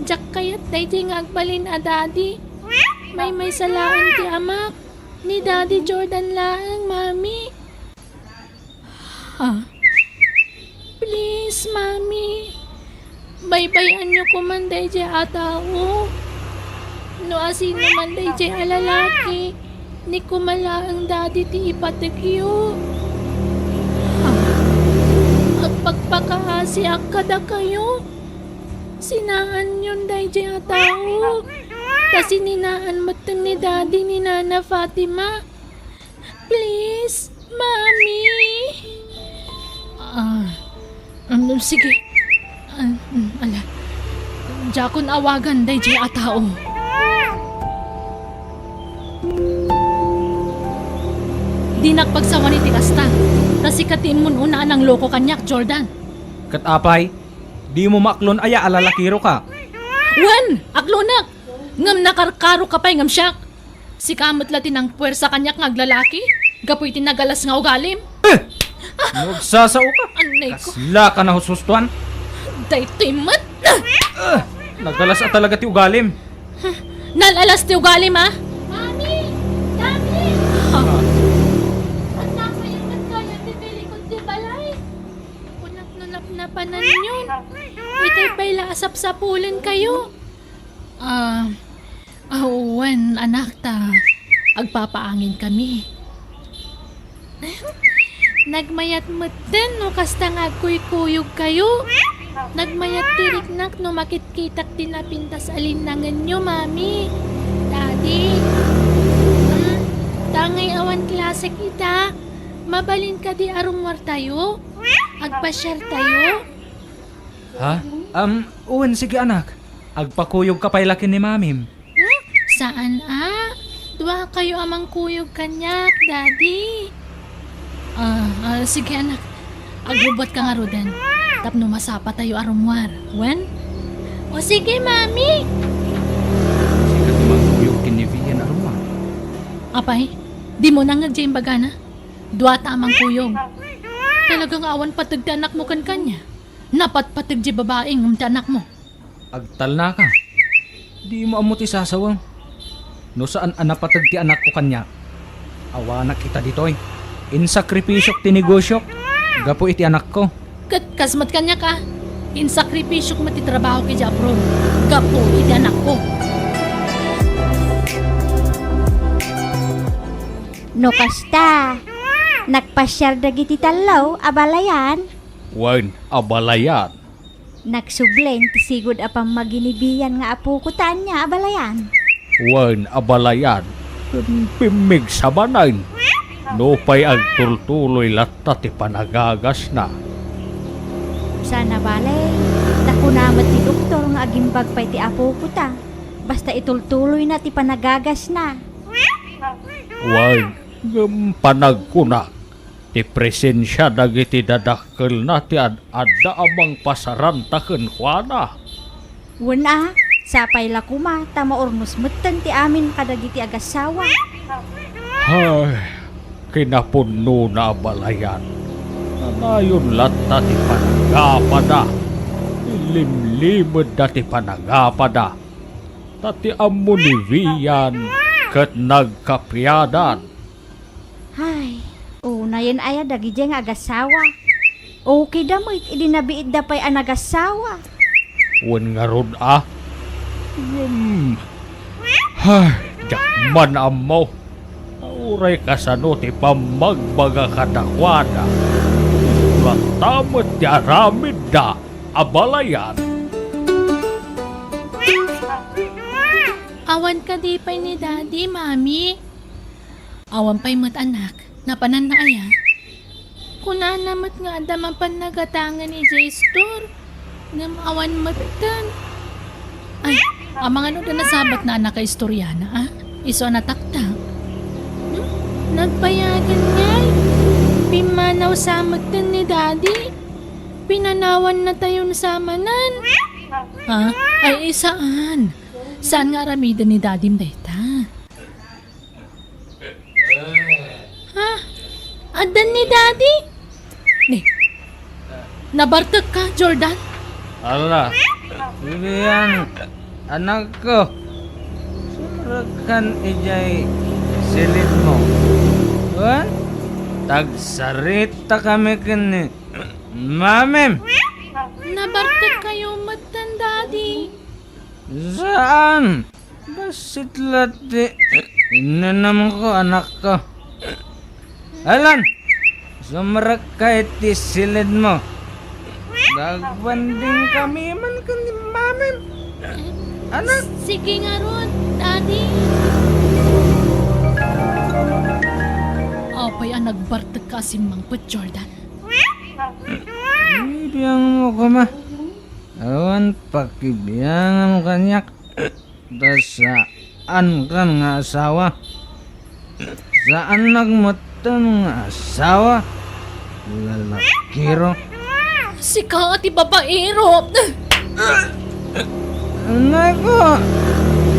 Diak kayat daydiay nga agbalin a Daddy. Maymaysa laeng ti amak. Ni Daddy Jordan laeng, Mami. Ha? Please, Mami. Baybay-anyo koman daydiay a tao. No asino man daydiay a lalaki, ni koma laeng Daddy ti ipategyo. Ha? Agpakpakaasiak kadakayo. Sinaanyon daydiay a tao. Ta sininaan metten ni Daddy ni Nana Fatima. Please, Mami. Ah, um, sige. Ah, mm, ala. Diakon awagan daydiay a tao. Dinak pagsawani ti kasta. Ta sika ti immun-una a nangloko kaniak, Jordan. Ket apay, dimo maaklon aya a lalakiroka? Wen, aklonek. Ngem nakarkaroka pay ngem siak. Sika met la ti nangpuersa kaniak nga aglalaki gapu iti nagalas nga ugalim. Eh! No agsasaoka, Anay ko. Kaslaka nahushustoan. Daytoy met. Eh! Nagalas a talaga ti ugalim. Nalalas ti ugalim, a? Mami! Daddy! Ha? Ania pay a kayat ti tilikod ti balay? Kunak no napnapananyon. Itay pay la a sapsapulenkayo. Ah, ah, wen, anak, ta agpapaanginkami. Nagmayat metten no kasta nga agkuykuyogkayo. Nagmayat ti riknak no makitkitak ti napintas a linnangenyo, Mami. Daddy. Hmm, ta ngay awan klasek ita, mabalin kadi a rummuartayo? Agpasiartayo? Ha? Um, wen, sige, anak. Agpakuyogka pay la ken ni Mamim. Hmm? Saan a? Duakayo a mangkuyog kaniak, Daddy. Ah, ah, sige, anak. Agrubuatka ngaruden. Tapno masapatayo a rummuar. Wen? O sige, Mami. Sika ti mangkuyog ken ni Vian a rummuar. Apay, dimo nangngeg diay imbagana? Duata a mangkuyog. Talaga nga awan pateg ti anakmo ken kaniak. Napatpateg diay babai ngem ti anakmo. Agtalnaka. Dimo ammo ti sasawem. No saan a napateg ti anakko kaniak, awanak ita ditoy. Insakripisiok ti negosiok gapu iti anakko. Ket kas met kaniak a, insakripisiok met ti trabahok idiay abroad gapu iti anakko. No kasta, nagpasiar dagiti tallo a balayan. Wen, a balayan. Nagsubli ti sigud a pammaginibian nga apoko ta ania a balayan. Wen, a balayan. Ken pimmigsa manen. Nupay agtultuloy latta ti panagagasna. Sana bale, ta kuna met ti doktor nga agimbag pay ti apoko ta, basta itultuloyna ti panagagasna. Wen, ngem panagkunak, ti presensia dagiti dadakkelna ti ad-adda a mangpasaranta kenkuana. Wen a, sapay la koma ta maurnos metten ti amin kadagiti agassawa. Hay, kinapunnona a balayan. Nanayon latta ti panagapada. Ilimlimedda ti panagapada. Ta ti ammo ni Vian ket nagkapiadan. Hay, unayen aya dagidiay nga agassawa. Okay da met idi nabiitda pay a nagassawa. Wen ngarud a? Hmm. Hay, diak man ammo. Uray kasano ti pammagbaga kadakuada. Isu latta met ti aramidda a balayan. Awan kadi pay ni Daddy, Mami? Awan pay met, anak. Napananna aya? Kunana met nga adda mapan nagatangen idiay store. Ngem awan metten. Ay, amangan no adda nasabatna a nakaistoriana, a? Isu a nataktak. Pinanaw sa metten ni Daddy? Pinanawan natayon sa manen? Ha? Ay, saan? Saan nga aramiden ni Daddy dayta? Ha? Addan ni Daddy? Ni, nabartek ka, Jordan? Ala, Vivian, anakko. Sumrekkan idiay silidmo. Wen? Tagsaritakami ken ni Mamim. Nabartek kayo metten, Daddy. Saan? Bassit la ti inanamko, anakko. Alan, sumrekka iti silidmo. Agbandingkami man ken ni Mamim. Anak. Sige ngarud, Daddy. Apay a nagbartek ka a simmangpet, Jordan? Ibiangmo koma. Awan pakibiangam kaniak. Ta saankan nga asawa. Saannak metten nga asawa. Lalakiro. Sika ti babaero. Anay ko,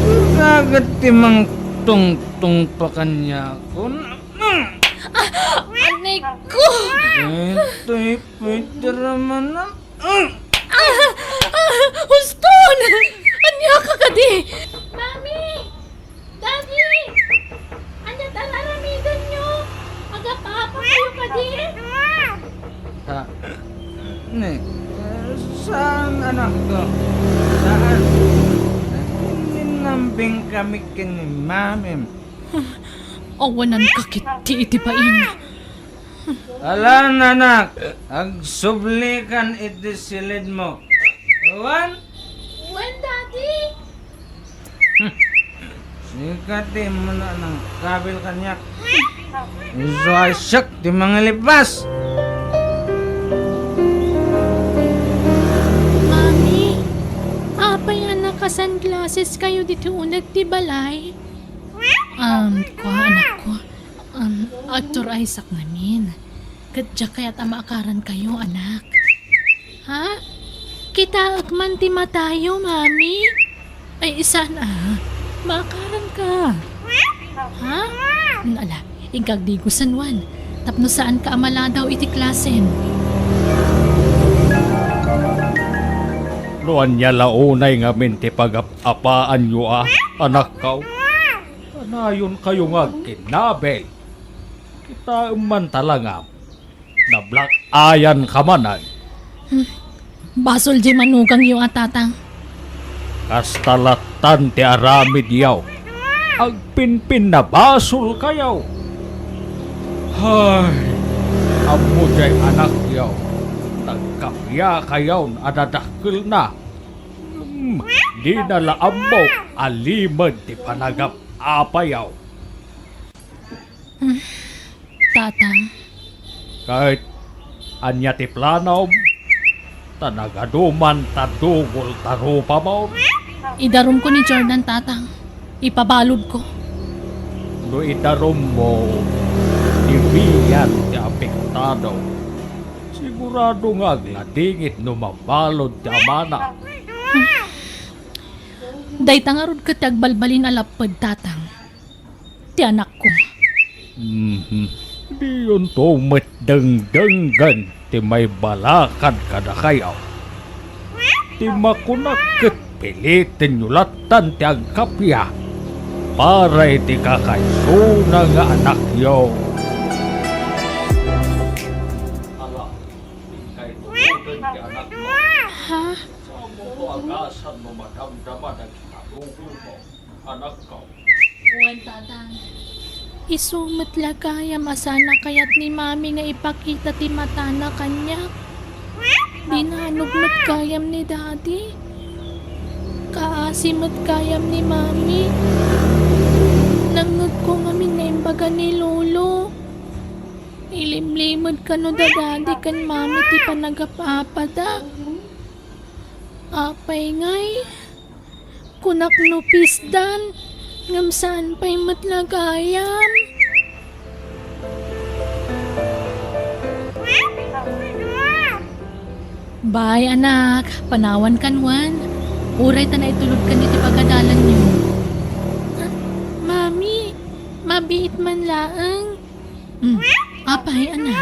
sika ket ti mangtungtungpa kaniakon. Ah, anay ko. Daytoy pwede ra man. Ah! Ah! Huston! Ania ka kadi? Mami! Daddy! Ania ti ar-aramidenyo? Agap-apa kayo kadi? Ha? Ni, eh, saan, anakko? Saan? Innambing kami ken ni Mamim. Awanan ka ketdi iti bain. Alan, anak, agsublikan iti silidmo. Wen? Wen, Daddy. Sika ti immuna nangkabil kaniak. Isu a siak ti mangilipas. Mami, apay a naka-sunglasses kayo ditoy uneg ti balay? Um, kua, anakko. Um, agturay sak ngamin. Ket diak kayat a maakaran kayo, anak. Ha? Kitaek man ti matayo, Mami. Ay, saan a. Maakaran ka. Ha? Ala, inka agdigo, San Juan. Tapno saan ka a maladaw iti klasem. No ania la unay ngamin ti pagap-apaanyo a, anakko? Kanayon kayo nga agkinnabil. Kitaem man ta la nga nablack-eyan ka manen. Hmm. Basol diay manugangyo a, Tatang. Kasta lattan ti aramidyo. Agpinpinnabasol kayo. Hay, ammo diay anakyo. Nagkappia kayon a dadakkelna. Hmm, dina la ammo a limed ti panagap-apayo. Hmm, Tatang. Ket ania ti planom? Ta nagaduman ta dugol ta rupamon. Idarumko ni Jordan, Tatang. Ipabaludko. No idarummo, ni Vivian ti apektado. Sigurado nga agladingit no mabalud ti amana. Dayta ngarud ket ti agbalbalin a lapped, Tatang. Ti anakko. Mhm. Diyonto met dengdenggen ti maibalakad kadakayo. Ti makunak ket pilitenyo lattan ti agkappia para iti kakaisuna nga anakyo. Ala, inkay tutuken ti anakmo. Ha? Saan mo to agasan no madamdama dagiti tarukongmo, anakko? Wen, Tatang. Isu met la gayam a saan a kayat ni Mami nga ipakita ti matana kaniak. Binanog met gayam ni Daddy. Kaasi met gayam ni Mami. Nangngegko ngamin nga imbaga ni Lolo. Ilimlimed kano da Daddy ken Mami ti panagap-apada. Apay ngay? Kunak no pisdan, ngem saan pay met la gayam. Bay, anak, panawankan wen. Uray ta naitulodkan iti pagadalanyo. Ah, Mami, mabiit man laeng. Hmm, apay, anak?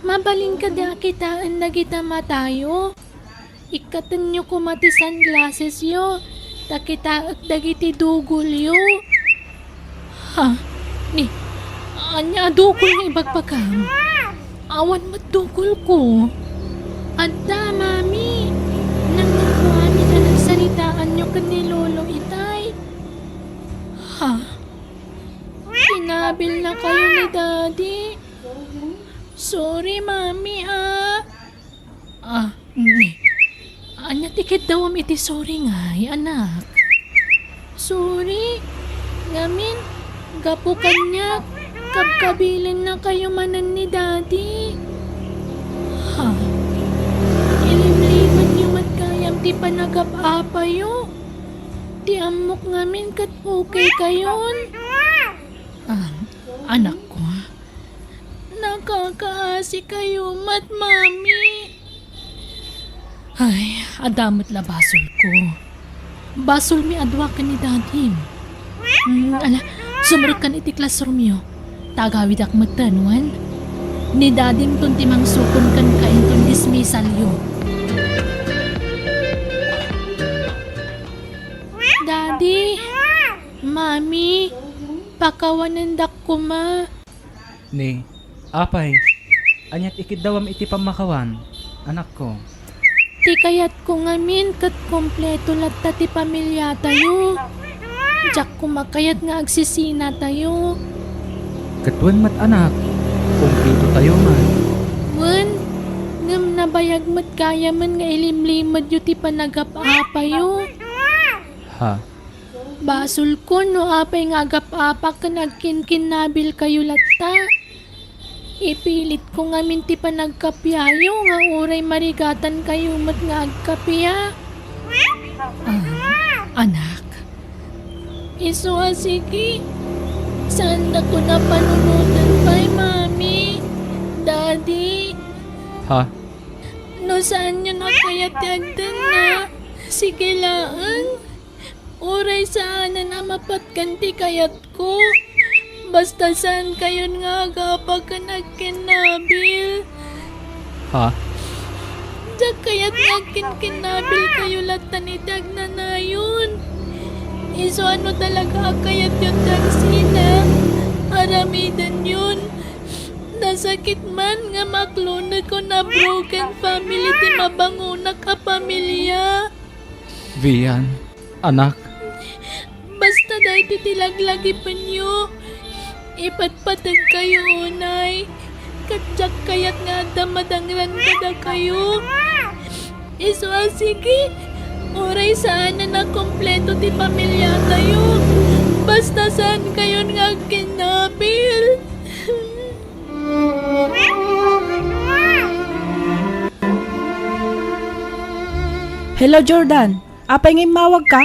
Mabalin kadi a kitaen dagiti matayo? Ikkatenyo koma ti sunglassesyo, ta kitaek dagiti dugolyo. Ha? Ni, ania a dugol nga ibagbagam? Awan met dugolko. Adda, Mami. Nangngegko amin a nagsaritaanyo ken ni Lolo itay. Ha? Kinabilnakayo ni Daddy? Sorry, Mami, ah. Ah, mm. Ania ti kiddawam iti sorry ngay, anak? Sorry. Ngamin, gapu kaniak, kabkabilennakayo manen ni Daddy. Ha? Ilimlimedyo met gayam ti panagap-apayo. Ti ammok ngamin ket okay kayon. Ah, anakko. Nakakaasi kayo met, Mami. Ay, adda met la basolko. Basolmi a dua ken ni Dadim. Hmm, ala, sumrekkan iti classroomyo. Ta agawidak metten, wen? Ni Dadim ton ti mangsukon kenka inton dismissalyo. Daddy, Mami, pakawanendak koma. Ni, apay, aniat ikiddawam iti pammakawan, anakko? Ti kayatko ngamin ket kompleto latta ti pamiliatayo. Diak koma kayat nga agsisinatayo. Ket wen met, anak, kompletotayo man. Wen, ngem nabayag met gayamen nga ilimlimedyo ti panagap-apayo. Ha? Basolko no apay nga agap-apak ken agkinkinnabilkayo latta. Ipilitko ngamin ti panagkapiayo nga uray marigatankayo met nga agkapia. Ah, anak. Isu a sige. Saandakon a panunoten pay, Mami, Daddy. Ha? No saanyon a kayat ti agtenna, sige laeng. Uray saanen a mapatgen ti kayatko. Basta saankayon nga agapak ken agkinnabil. Ha? Diak kayat nga agkinkinnabilkayo latta iti agnanayon. Isu a no talaga a kayatyo ti agsina, aramidenyon. Nasakit man nga maklonekon a broken family ti mabangonak a pamilia. Vian, anak. Basta daytoy ti laglagipenyo. Ipatpateg kayo unay. Ket diak kayat nga adda madangran kadakayo. Isu a sige, uray saanen a kompleto ti pamiliatayo. Basta saankayon nga agkinnabil. Hello, Jordan. Apay nga immawagka?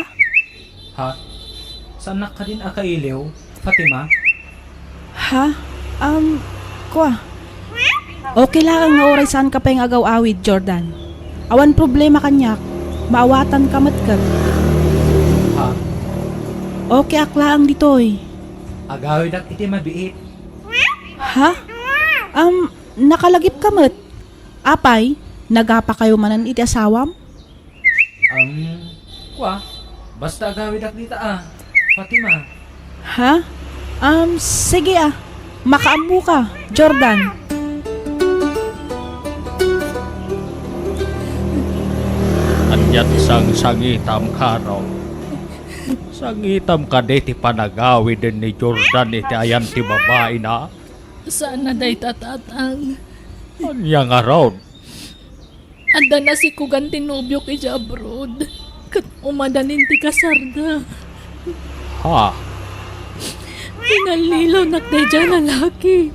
Ha? Saannak kadin a kailiw, Fatima? Ha? Um, kua. Okay laeng nga uray saanka pay nga agaw-awid, Jordan. Awan problema kaniak. Maawatanka met ket. Ha? Okay ak laeng ditoy. Agawidak iti mabiit. Ha? Um, nakalagipka met. Apay, nagapakayo manen iti asawam? Um, kua, basta agawidak dita a, Fatima. Ha? Um, sige a. Makaammoka, Jordan. Ania ti sangsangitam, Carol? Sangitam kadi ti panagawiden ni Jordan iti ayan ti babaina? Saan a dayta, Tatang. Ania ngarud? Adda nasikogan ti nobiok idiay abroad, ket umadanin ti kasarda. Ha? Pinallilawnak daydiay a lalaki.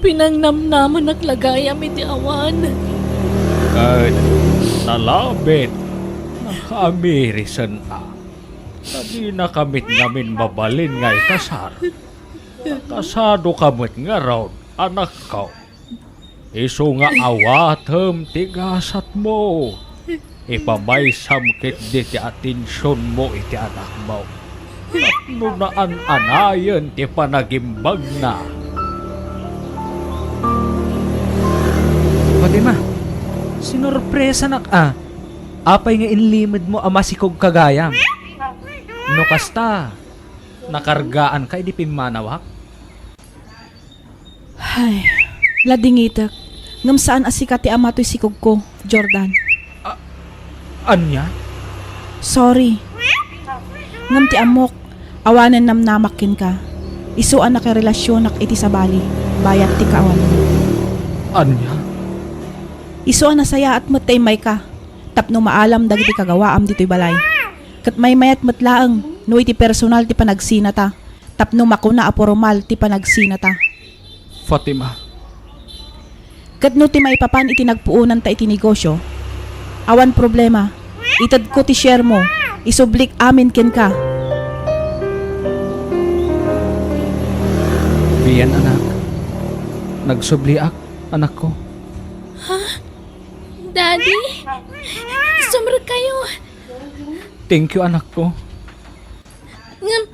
Pinangnamnamanak la gayam iti awan. Ket nalabit, nakaamirisen a. Ta dinaka met ngamin mabalin nga ikasar. Nakasadoka met ngarud, anakko. Isu nga awatem ti gasatmo. Ipamaysam ketdi ti atensionmo iti anakmo. Tapno naan-anayen ti panagimbagna. Fatima, sinorpresanak a. Apay nga inlimedmo a masikogka gayam? No kasta, nakargaanka idi pimmanawak? Ay, ladingitek. Ngem saan a sika ti ama toy sikogko, Jordan. A-, ania? Sorry. Ngem ti ammok, awanen namnamak kenka. Isu a nakarelasionak iti sabali, bayat ti kaawanmo. Ania? Isu a nasayaat met ta immayka tapno maalam dagiti kagawaam ditoy balay. Ket maymayat met laeng no iti personal ti panagsinata tapno makuna a pormal ti panagsinata. Fatima. Ket no ti maipapan iti nagpuonanta iti negosio, awan problema. Itedko ti sharemo, isublik amin kenka. Bien, anak. Nagsubliak, anakko. Ha? Daddy? Sumrekkayo. Thank you, anakko. Ngem,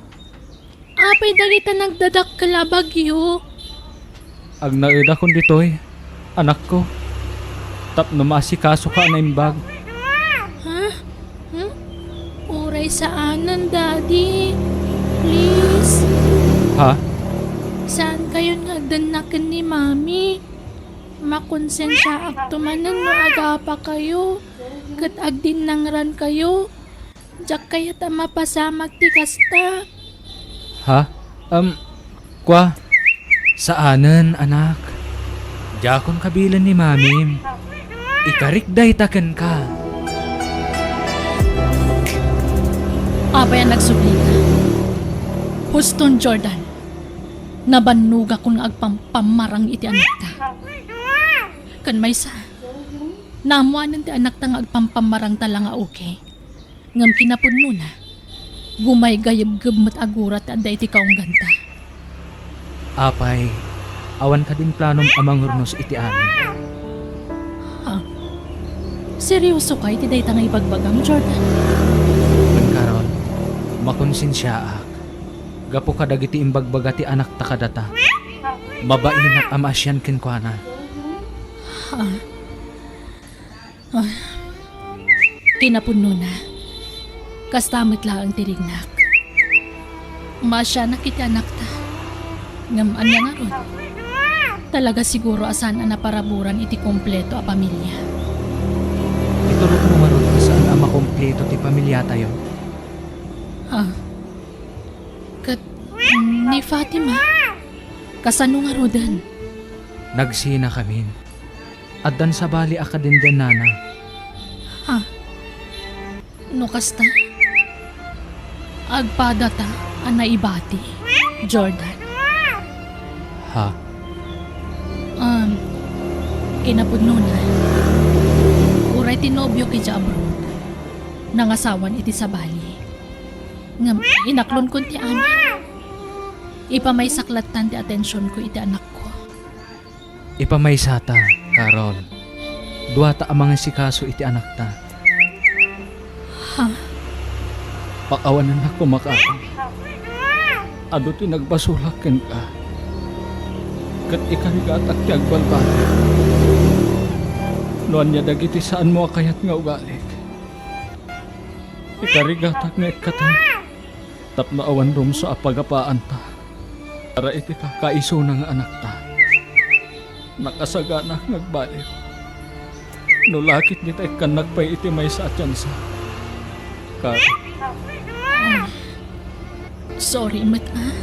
apay dagita nagdadakkel a bagyo? Agnaedakon ditoy, anakko, tapno maasikasoka a naimbag. Ha? Hmm? Uray saanen, Daddy. Please. Ha? Saankayon nga agdannak ken ni Mami. Makonsensiaakto manen no agapakayo ket agdinnangrankayo. Diak kayat a mapasamak ti kasta. Ha? Um, kua? Saanen, anak. Diakon kabilen ni Mamim. Ikarik dayta kenka. Apay a nagsublika? Huston, Jordan. Nabannogakon nga agpampammarang iti anakta. Ken maysa, naammoanen ti anakta nga agpampammarangta la nga okay. Ngem kinapudnona, gumaygayebgeb met a gura ti adda iti kaungganta. Apay, awan kadin planom a mangurnos iti amin? Ha? Serioso ka iti dayta nga ibagbagam, Jordan? Wen, Carol, makonsensiaak. Gapu kadagiti imbagbaga ti anakta kadata, mabainak a maasian kenkuana. Ha? Ah, kinapudnona, kasta met laeng ti rignak. Maasianak iti anakta. Ngem ania ngarud? Talaga siguro a saan a naparaburan iti kompleto a pamilia. Iturotmo ngarud a saan a makompleto ti pamiliatayo? Ah, ket ni Fatima, kasano ngaruden? Nagsinakamin. Addan sabali a kadendennana. Ha? No kasta, agpadata a naibati, Jordan. Ha? Um, kinapudnona, uray ti nobio iti abroad, nangasawan iti sabali. Ngem inaklonkon ti amin. Ipamaysak lattan ti atensionko iti anakko. Ipamaysata, Carol. Duata a mangasikaso iti anakta. Ha? Pakawanennak koma, Carol. Adu ti nagbasolak kenka. Ket ikarigatak ti agbalbaliw. No ania dagiti saanmo a kayat nga ugalik, ikarigatak nga ikkaten tapno awan rumsua a pagapaanta para iti kakaisuna nga anakta. Nakasaganak nga agbaliw. No lakit dita ikkannak pay iti maysa a tiansa. Kar- Ah, sorry met, ah.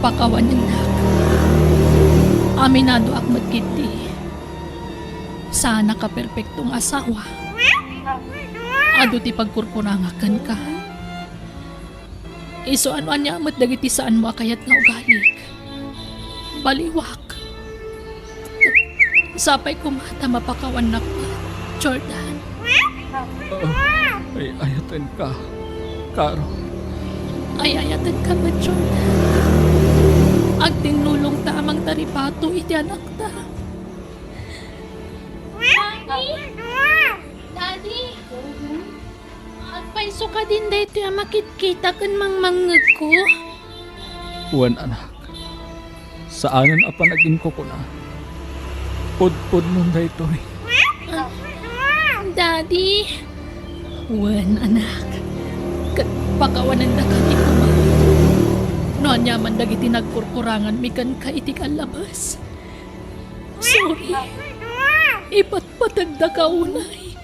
Pakawanennak. Aminadoak met ketdi. Saanak a perpekto nga asawa. Adu ti pagkurkurangak kenka. Isu a no ania met dagiti saanmo a kayat nga ugalik, baliwak. Sapay koma ta mapakawannak met, Jordan. Ah, ay-ayatenka, Carol. Ay-ayatenka met, Jordan. Agtinnulongta a mangtaripato iti anakta. Kadin daytoy a makitkita ken mangmangngegko? Wen, anak. Saanen a panaginkukuna. Pudpudnon daytoy. Ah, Daddy. Wen, anak. Ket pakawanendaka ti kumayo. No aniaman dagiti nagkurkuranganmi kenka iti kallabas. Sorry. Ipatpategdaka unay,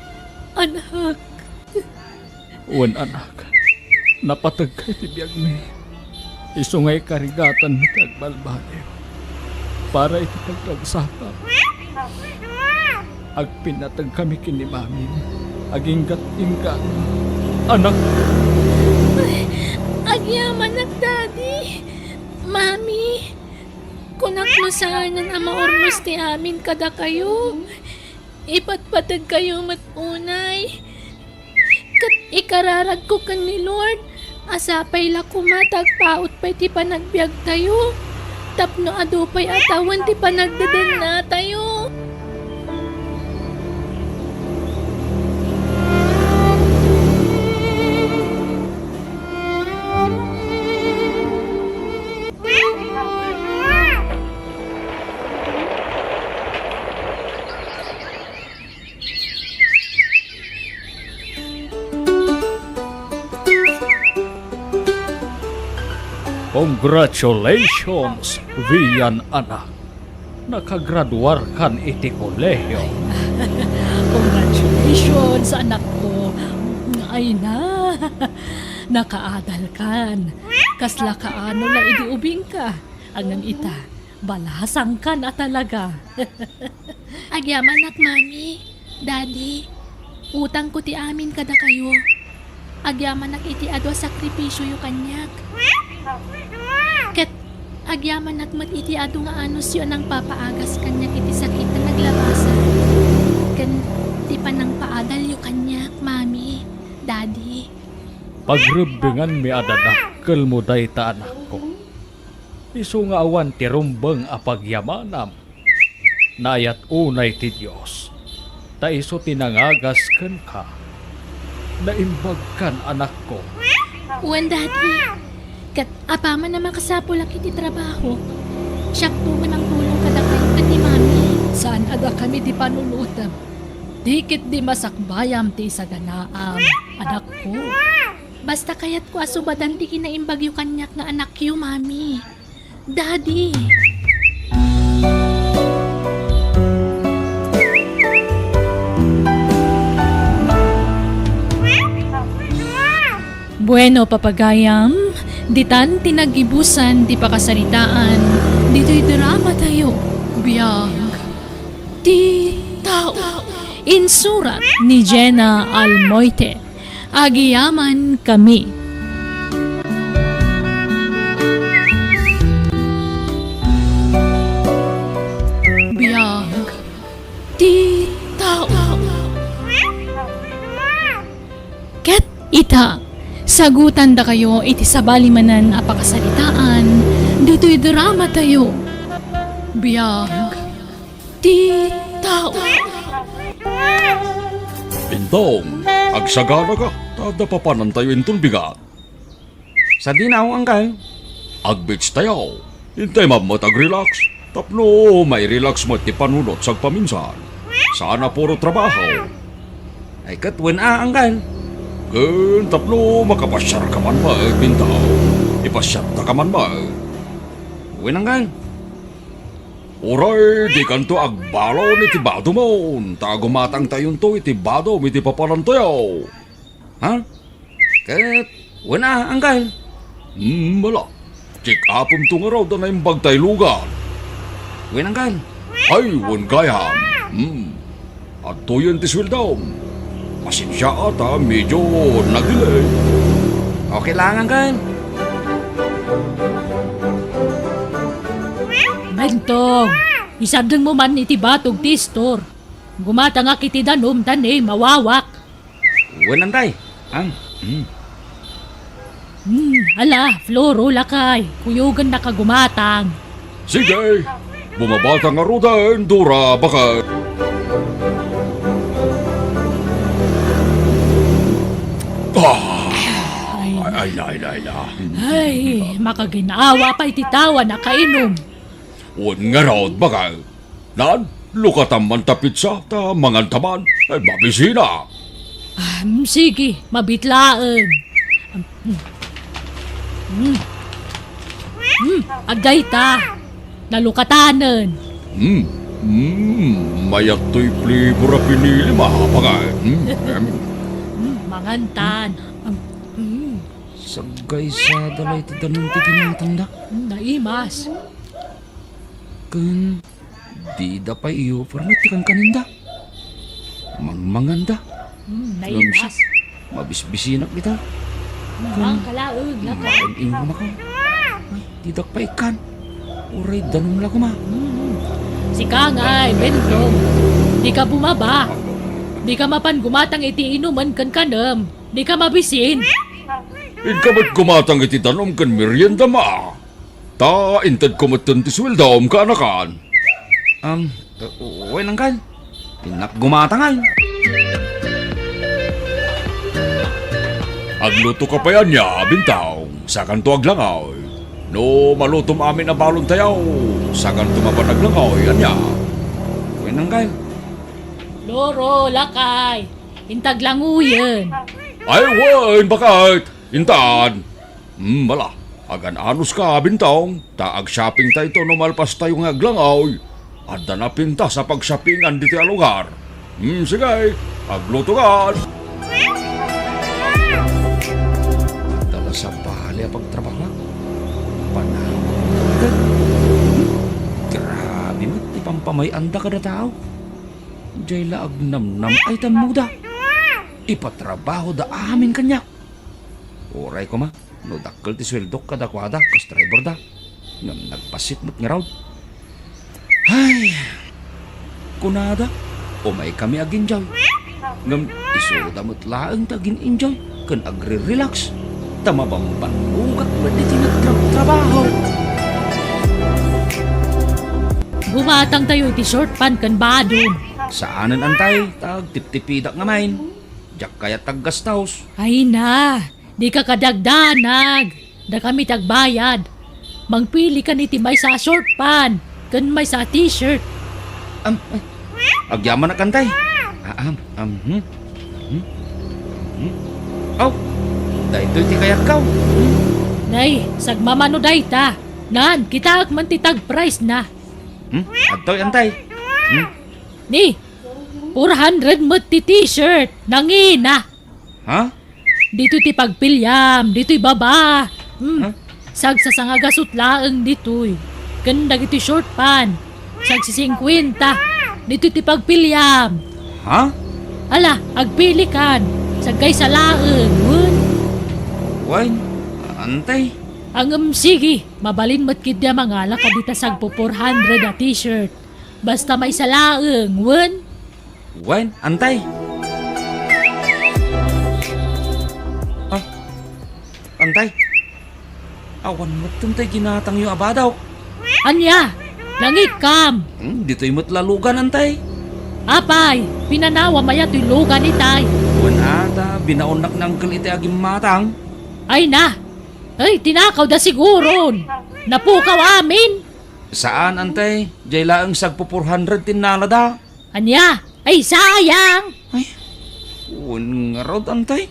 anak. Wen, anak, napategka iti biagmi. Isu nga ikarigatanmi ti agbalbaliw para iti pagragsakam. Agpinnategkami ken ni Mami. Aginggat-inggat, anak. Ay, agyamanak, Daddy. Mami, kunak no saanen a maurnos ti amin kadakayo. Ipatpategkayo met unay. Ket ikararagko ken ni Lord a sapay la koma ta agpaut pay ti panagbiagtayo tapno adu pay a tawen ti panagdedennatayo. Congratulations, Vian anak. Nakagraduarkan iti kolehiyo. Congratulations, anakko. Ay na, nakaadalkan. Kasla kaano la idi ubingka. Ngem ita, balasangkan a talaga. Agyamanak, Mami, Daddy, utangko ti amin kadakayo. Agyamanak iti adu a sakripisioyo kaniak. Ket agyamanak met iti adu nga anusyo a nangpapaagas kaniak iti sakit a naglabasan. Ken ti panangpaadalyo kaniak, Mami, Daddy. Pagrebbenganmi a dadakkelmo dayta, anakko. Isu nga awan ti rumbeng a pagyamanam. Naayat unay ti Dios, ta isu ti nangagas kenka. Naimbagkan, anakko. Wen, Daddy. Ket apaman a makasapulak iti trabaho, siakto met mangtulong kadakayo ken ni Mami. Saan a dakami ti panunotem. Di ketdi masakbayam ti isaganaam, anakko. Basta kayatko a subadan ti kinaimbagyo kaniak nga anakyo, Mami. Daddy. Bueno, papagayam, ditan ti naggibusan ti pakasaritaan ditoy dramatayo, Biag ti Tao. Insurat ni Jenna Almoite. Agyamankami. Biag ti Tao. Ket ita, sagutandakayo iti sabali manen a pakasaritaan ditoy dramatayo, Biag ti Tao. Intong, agsaganaka, ta adda papanantayo inton bigat. Sadino, Uncle? Ag-beach tayo. Intay met ag-relax. Tapno mai-relax met ti panunot sagpaminsan. Saan a puro trabaho. Ay, ket wen a, Uncle. Ken tapno makapasiarka man met, Intong. Ipasiartaka man met. Wen, Uncle. Uray, dikanto agbalon iti badom, ta gumatangtayonto iti badom iti papanantayo. Ha? Ket, wen a, Uncle. Hmm, ala. Check-upemto ngarud a naimbag tay lugar. Wen, Uncle. Ay, wen gayam. Hmm. Adtoyen ti sueldom. Pasensia ta medyo nag-delay. Okay lang, Uncle. Bentong, isardengmo man iti batog ti istor. Gumatangak iti danum ta ni mawawak. Wen, Uncle. Ang, hmm. Hmm, ala, Floro, lakay. Kuyogennaka gumatang. Sige. Bumabata ngaruden, Dora, baka. Ah, Ay na, ay na, ay na. Ay, makaginawa pay ti tao a nakainum. Wen ngarud, baket. Nan, lukatam man ta pizza, ta mangantaman. Ay, mabisina. Ah, mm, sige, mabit laeng. Mm. Mm. Mm, agdayta. Nalukatanen. Mm. Mm. Mayat toy flavor a pinili, mapakay. Mm. Em. Mm, mangantan. Am, mm. Saggaysada la iti danum ti ginatangda. Mm, naimas. Ken dida pay iupar met ti kankanenda. Mangmanganda. Mm, ngem siak, naimas. Mabisbisinak dita. Mangkalaeg, lakay. Makain-inumaka. Ay, didak pay ikkan. Uray danum la koma. Mm. Sika ngay, Bentong. Dika bumaba. Dika mapan gumatang iti inumen ken kanem. Dika mabisin. Inka met gumatang iti danum ken meriendam a. Ta intedko metten ti sueldom, kaanakan. Am, uh, wen, Anggal. Innak gumatang ngay. Aglutoka pay ania, Bentong? Sakanto aglangoy. No malutom amin a balon tayaw, sakanto mapan aglangoy, ania? Wen, Anggal. Loro, lakay. Inta aglangoyen. Ay, wen, baket. Intan. Hmm, ala, agan-anuska, Bentong, ta agshopping tayto no malpastayo nga aglangoy. Adda napintas a pagshoppingan ditoy a lugar. Hmm, sige, aglutokan. Adda la sabali a pagtrabaho. Panawag. Grabe met ti pampamay-anda kada tao. Jay la agnamnam ay tammuda. Ipatrabahoda amin kaniak. Uray koma no dakkel ti sueldok kadakuada kas driverda, ngem nagpassit met ngarud. Ay, kunada, umaykami aginjoy. Ngem isuda met laeng ti agin-enjoy ken agri-relax, ta mabambannogat met iti nagtrabtrabaho. Gumatangtayo iti short pant ken badon. Saanen, Antay, ta agtiptipidak ngamin. Diak kayat aggastos. Ay na, dika kadagdanag. Dakami ti agbayad. Mangpilikan iti maysa a short pant ken maysa a t-shirt. Am, ay. Agyamanak, Antay. Ah, am, am, hmm. Hmm. Hmm. Aw, daytoy ti kayatko. Hmm. Nay, sagmamano dayta. Nan, kitaek man ti tag price na. Hmm? Adtoy, Antay. Hmm? Ni, four hundred met ti t-shirt. Nangina. Ha? Ditoy ti pagpiliam, ditoy baba. Hmm. Ha? Sagsasangagasut laeng ditoy. Ken dagiti short pant, sagsisingkuenta. Ditoy ti pagpiliam. Ha? Ala, agpilikan. Sagkaysa laeng, wen? Wen, Antay. Ngem sige, mabalin met ketdi a mangala kadita sagpo four hundred a t-shirt. Basta maysa laeng, wen? Wen, Antay. Ah, Antay. Awan met 'tay ginatangyo a badok. Ania? Nangikkam? Hmm, ditoy met la lugan, Antay. Apay, pinanawam aya toy lugan itay? Wen a, ta binaonnak ni Angkel iti agimmatang. Ay na! Ay, tinakawda siguron! Napukaw amin! Saan, Antay. Jay laeng sagpo four hundred ti innalada. Ania? Ay, sayang! Ay, wen ngarud, Antay.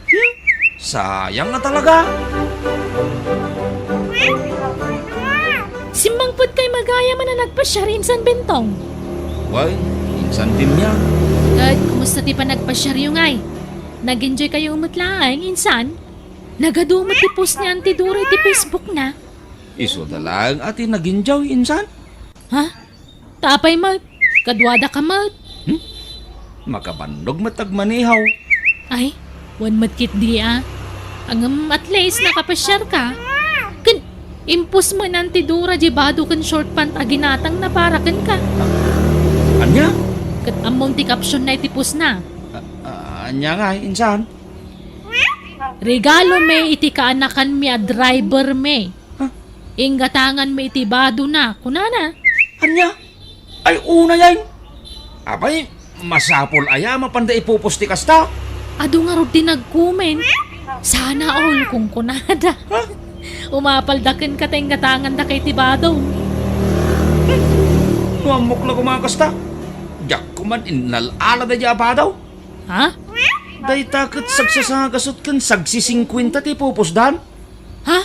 Hmm? Sayang a talaga. Simmangpetkay magayam a nagpasiar insan, Bentong? Wen, insan ti nia. Ket kumusta ti panagpasiaryo ngay? Nag-enjoykayo met laeng insan? Nagadu met ti post ni Auntie Dora iti Facebook na. Isuda laeng a ti nag-enjoy insan? Ha? Ta apay met? Kaduadaka met? Hmm? Makabannog met agmaneho. Ay, wen met ketdi a. Ngem at least nakapasiarka. Ken impost met ni Auntie Dora diay bado ken short pant a ginatangna para kenka. Ania? Ket ammom ti caption na iti post na. A-, a-, ania ngay, insan? Regalo mi iti kaanakanmi a driver mi. Ha? Inggatanganmi iti badona, kunana. Ania? Ay, unayen! Apay, masapul aya mapanda ipopost ti kasta? Adu ngarud ti nag-comment. Sana all, kunkunada. Ha? Umapalda kenka ta inggatangandaka iti badom. No ammok la koma a kasta, diak koman innal-ala daydiay a bado. Ha? Dayta ket sagsasangagasut ken sagsisingkuenta ti pupusdan. Ha?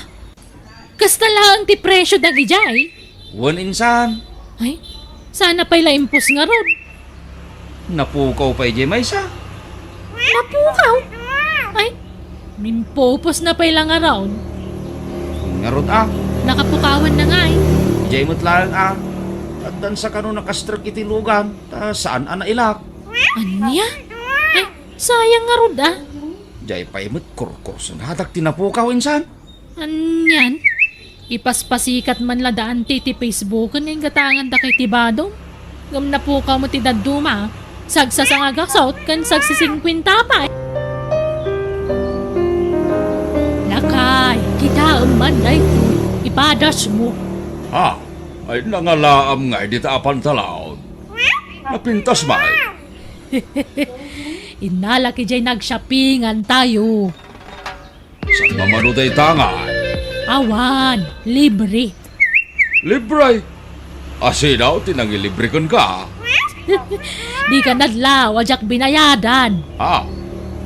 Kasta laeng ti presio dagidiay? Wen, insan. Ay, sana pay la impus ngarud. Napukaw pay diay maysa. Napukaw? Ay, impupos na pay la ngarud. Ngarud a. Nakapukawan na ngay. Diay met laeng a. Addan sa kano nakastrek iti lugan, ta saan a nailak. Ania? Ay, sayang ngarud a. Diay pay met kurkursunadak ti napukaw, insan. Anian? Ipaspasikat man la daan ti, ti Facebook nga inggatangandaka iti badom. Ngem napukaw met ti dadduma, sagsasangagasut ken sagsisingkuenta pay. Lakay, kitaem man daytoy, ipadasmo. Ha? Ay, nangalaam ngay dita a pantalaon. Napintas may. Innalak idiay nag-shoppingan tayo. Saan mamano dayta ngay? Awan, libre. Libre? Asino ti nangilibre kenka? Dika nadlaw a diak binayadan. Ah.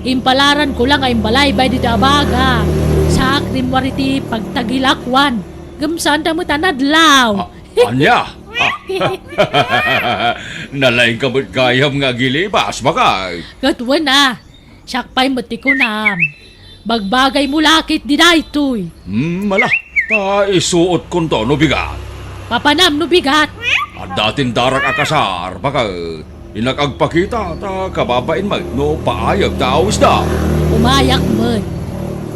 Impalaran ko la nga imbalaybay dita a baga. Sa akrimwar iti pagtagilakuan. Ngem saanda met a nadlaw. Ah, ania? Ah. Nalaingka met gayam nga agilibas, bakay. Ket wen a, siak pay met ti kunam. Bagbagaymo la ketdi daytoy. Hmm, ala, ta isuotkonto no bigat. Papanam no bigat. Adda tindarak a kasar, bakay. Innak agpakita, ta kababain met no paayag ta awisda. Umayak met.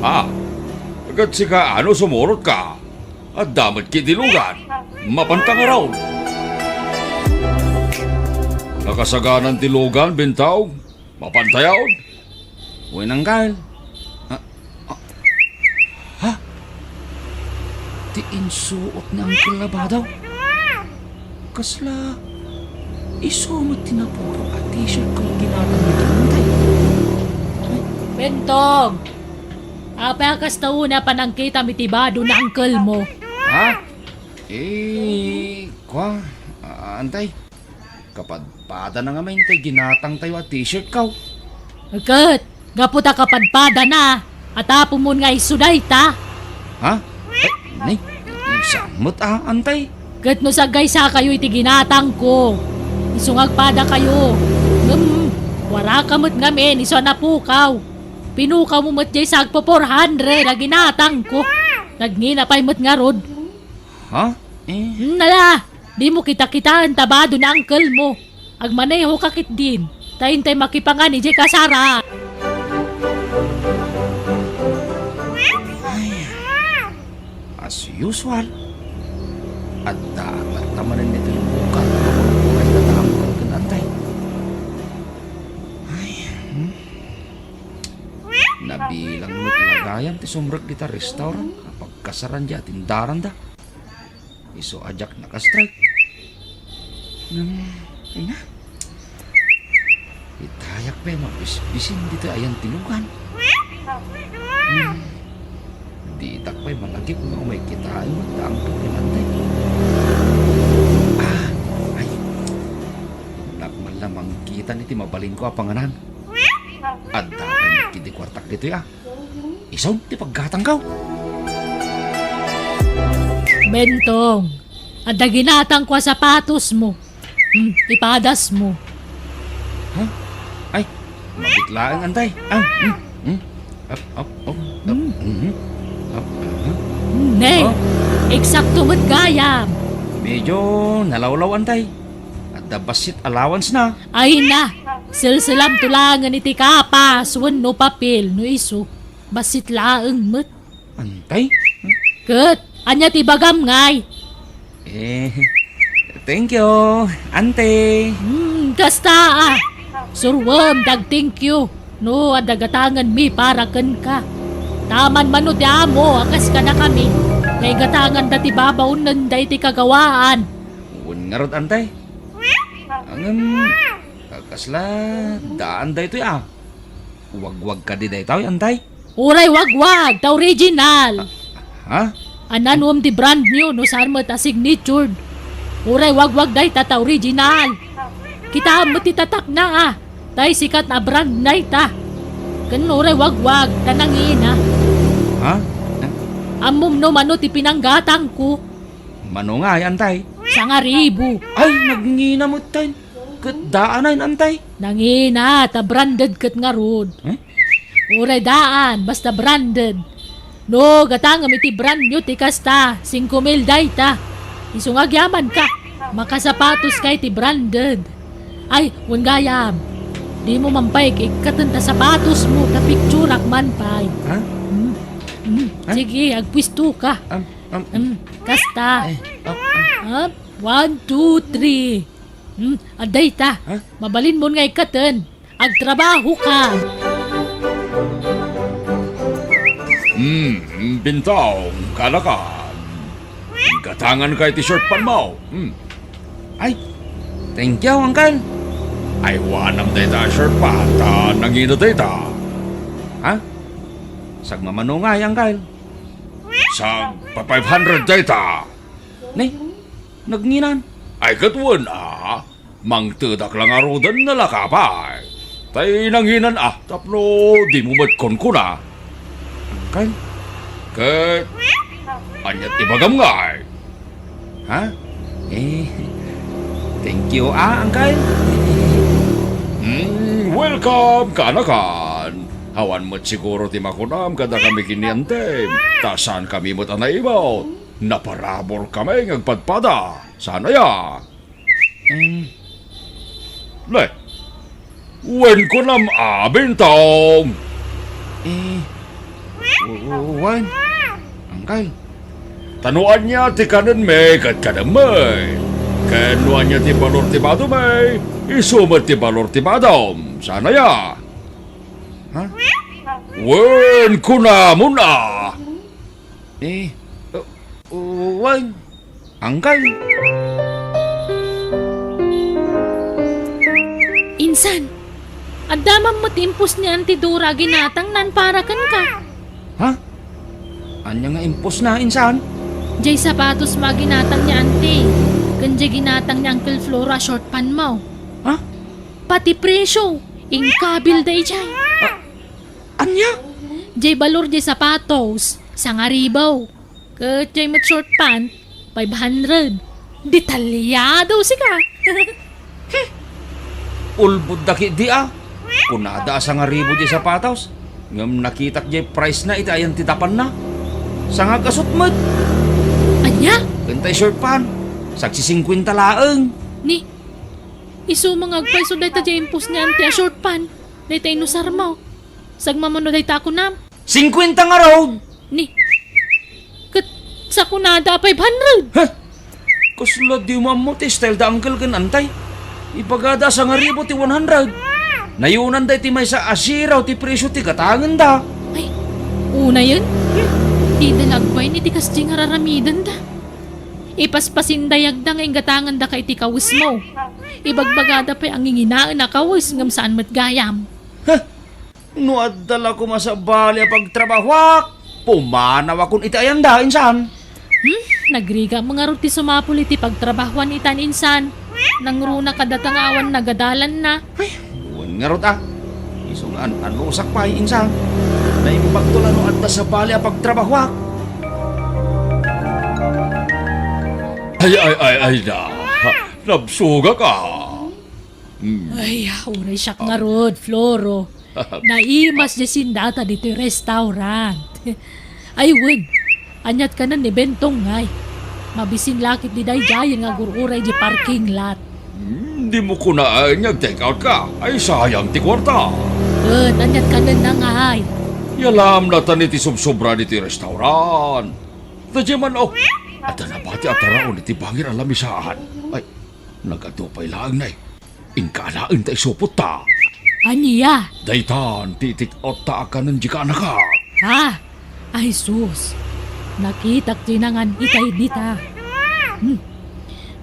Ah, ket sika, ano, sumurotka? Adda met ketdi lugan. Mapanta ngarud. Nakasaganan ti lugan, Bentong. Mapanta yaon. Wen, Angkel. Ah, ah. Ha? Ti insuot ni Angkel a bado? Kasla isu met ti napukaw a t-shirt ko ginatang ni Angkel? Ay. Bentong! Apay a kasta unay a panangkitam iti bado ni Angkel mo? Ha? Eh, kua, ah, Antay. Kapadpadana ngamin tay ginatangtayo a t-shirt ko. Ket, gapu ta kapadpadana, atapomon nga isu dayta. Ha? Eh, ni, saan met a, Antay? Ket no saggaysakayo iti ginatangko, isu nga agpadakayo. Ngem, waraka met ngamin isu a napukaw. Pinukawmo met diay sagpo four hundred a ginatangko. Nagngina pay met ngarud. Ha? Eh? Hmm, ala, dimo kitakitaen ta bado ni Angkel mo. Agmaneho ka ketdin, ta intay makipangan idiay kasara. Ay, as usual, adda aglatta manen iti bukat nga pagburay nga damo ken Antay. Ay, hmm. Nabilang met la gayam ti sumrek dita restaurant a pagkasaran diay tindaranda. Isu a diak nakastrek. Ngem, ay na. Itayak pay mabisbisin ditoy ayan ti lugan. Hmm. Ditak pay malagip nga umay kitaen met da Angkel ken Antay. Ah, ay. Innak man la mangkitan iti mabalinko a panganan. Adda pay met ketdi kuartak ditoy a. Isun ti paggatangko. Bentong, adda ginatangko a sapatosmo. Hmm, ipadasmo. Ha? Ay, mabiit laeng, Antay. Ah, hmm, hmm. Up, up, up, up. Hmm. Mhm. Up, aha. Hmm, ne, oh. Eksakto met gayam. Medyo nalawlaw, Antay. Adda bassit allowance na. Ay na, selselamto laengen iti kapas wenno papel no isu. Bassit laeng met. Antay? Ket, ania ti ibagam ngay? Eh, thank you, Ante. Hmm, kasta a. Suroem ti ag-thank you no adda gatangenmi para kenka. Taman mano ti amo a kas kadakami, nga igatanganda ti babaonenda iti kagawaan. Wen ngarud, Ante. Ngem, kasla daan daytoy a. Wagwag kadi daytoy, Ante? Uray wagwag ta original. Ha? Ania no ti brand new no saan met a signatured. Uray wagwag dayta ta original. Kitaem met ti tatakna, a. Tay sikat a brand dayta. Ken uray wagwag ta nangina. Ha? Ammom no mano ti pinanggatangko? Mano ngay, antay? Sangaribu. Ay, nagngina met tay. Ket daan ay, antay? Nangina ta branded ket ngarud. Eh? Uray daan, basta branded. No, gatangem iti brand new ti kasta, singko mil dayta. Isu nga agyamanka, makasapatoska iti branded. Ay, wen gayam. Dimo man pay ikkaten ta sapatosmo, ta picturak man pay. Ha? Mm. Mm. Ha? Sige, agpuestoka. Am, am, Mm. Kasta. Eh, am, am. Up, one, two, three. Mm, adda ita. Ha? Mabalinmon nga ikkaten. Agtrabahoka. Hmm, Bintong, kaanakan. Gatanganka iti short pantmo. Hmm. Ay, thank you, uncle. Ay, awanam dayta a short pant, ta nangina dayta. Ha? Sagmamano ngay, uncle? Sagpa-five hundred dayta. Ne? Nagnginan? Ay, ket wen, a. Mangtedak la ngaruden, nalaka pay. Tay nanginan, a, tapno dimo met kunkuna. Uncle? Ket, aniat ibagam ngay? Ha? Eh, thank you, a, uncle. Hmm, welcome, kaanakan. Awan met siguro ti makunam kadakami ken ni antem, ta saankami met a naimut. Naparaburkami nga agpadpada. Saan aya? Hmm. Ne? Wen kunam a, Bintong? Eh, w-, w-, wen, uncle. Ta no ania ti kanenmi ket kanemmi. Ken no ania ti balor ti badomi, isu met ti balor ti badom. Saan aya? Ha? Wen kunamon a. Eh, uh, wen, uncle. Insan, adda man met impos ni Auntie Dora a ginatangnan para kenka. Ha? Ania nga imposna, insan? Jay sapatosmo a ginatang ni Auntie, ken jay ginatang ni Uncle Floro a short pantmo. Ha? Pati presyo, inkabilda idiay. Ah, ania? Jay balor jay sapatos, sangaribu. Ket jay met short pant, five hundred. Detalyado sika. Ulbodda ketdi a. Kunada a sangaribu jay sapatos, ngem nakitak jay price na iti ayan ti dapanna. Sangagasut met. Ania? Ken tay short pant, sagsisingkuenta laeng. Ni, isu nga agpayso dayta jay impos ni Auntie a short pant. Dayta inusarmo. Sagmamano dayta a kunam. Singkuenta ngarud! Ni, ket sakunada a five hundred. He? Kasla dimo ammo ti style da uncle ken auntie. Ibagada a sangaribu ti one hundred. Nayunanda iti maysa a zero ti presyo ti gatangenda. Ay, unayen? Dida la agbain iti kasdi nga raramidenda. Ipaspasindayagda nga inggatangandaka iti kawesmo. Ibagbagada pay a nginginaen a kawes ngem saan met gayam. Heh! No adda la koma sabali a pagtrabahoak, pumanawakon iti ayanda, insan. Hmm? Nagrigat mo ngarud ti sumapul iti pagtrabahoan itan, insan. Nangruna kadata nga awan nagadalanna. Ay, wen ngarud a. Isu nga an-anusak pay, insan. Naimbagto la no adda sabali a pagtrabahoak. Ay, ay, ay, ay na. Nabsogak a. Hmm. Ay, uray siak ngarud, Floro. Naimas di sindata ditoy restaurant. Ay, wen, aniat kanen ni Bentong ngay. Mabisin lakit di daydiayen nga agur-uray di parking lot. Hmm, dimo kunaen nga ag-take out ka. Ay, sayang ti kuarta. Ket aniat kanen na ngay. Yalam natan iti subsobra ditoy restaurant. Ta diay man, oh, adda nabati a taraon iti bangir a lamisaan. Ay, nagadu pay laeng nay. Inka alaen ta isupot ta. Ania? Daytan ti itik-otta a kanen di kaanakak. Ha? Ay sus, nakitak ti nangan itay dita. Hmm.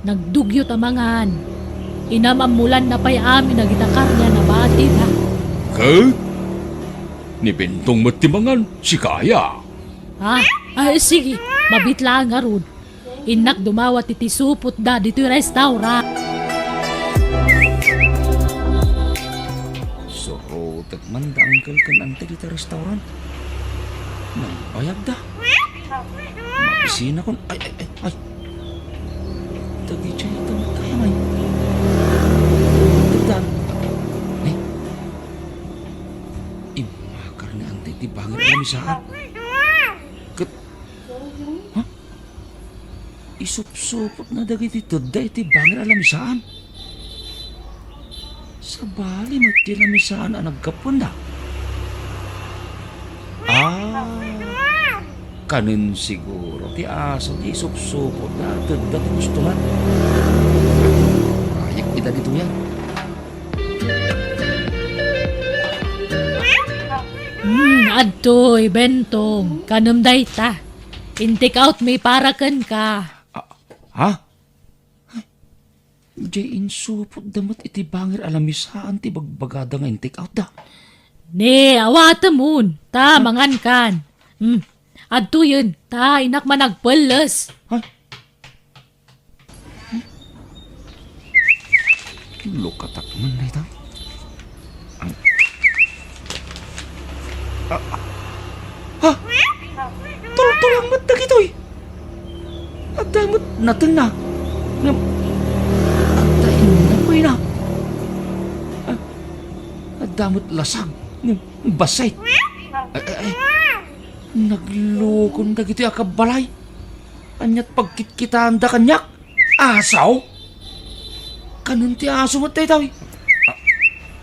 Nagdugyot a mangan. Inam-ammolanna pay amin dagita karne a nabati da. Ket? Ni Bentong met ti mangan, sika aya. Ah, ah, sige. Mabit laeng ngarud. Innak dumawat iti supotda ditoy restaurant. Surotek man da uncle ken auntie dita restaurant. Nagbayagda. Mabisinakon. Ay, ay, ay, ay. Dagidiay ita met aya, ay. Ita. Ay. Immakar ni auntie ti bangir a lamisaan. Ket, ha? Isupsupotna dagiti tedda iti bangir a lamisaan. Sabali met ti lamisaan a naggapuanda. Ah, kanen siguro ti aso ti isupsupotna a tedda ti gustonan. Ayek ida ditoy, a. Hmm, adtoy, Bentong. Kanem dayta. In-take out mi para kenka. Ah, ha? Ay, diay insupotda met iti bangir a lamisaan ti bagbagada nga in-take outda. Ne, awatemon. Ta, mangankan. Hmm. Adtoyen, ta, innak man agpelles. Ay, lukatak man dayta. Ang, ah, ah. Ha? Tultulang met dagitoy. Adda met natenna. Ngem, adda inna pay na. Ah, adda met lasag. Ngem, bassit. Ay, ay, ay. Naglukon dagitoy a kabbalay. Ania't pagkitkitaanda kaniak? Aso? Kanen ti aso met daytoy?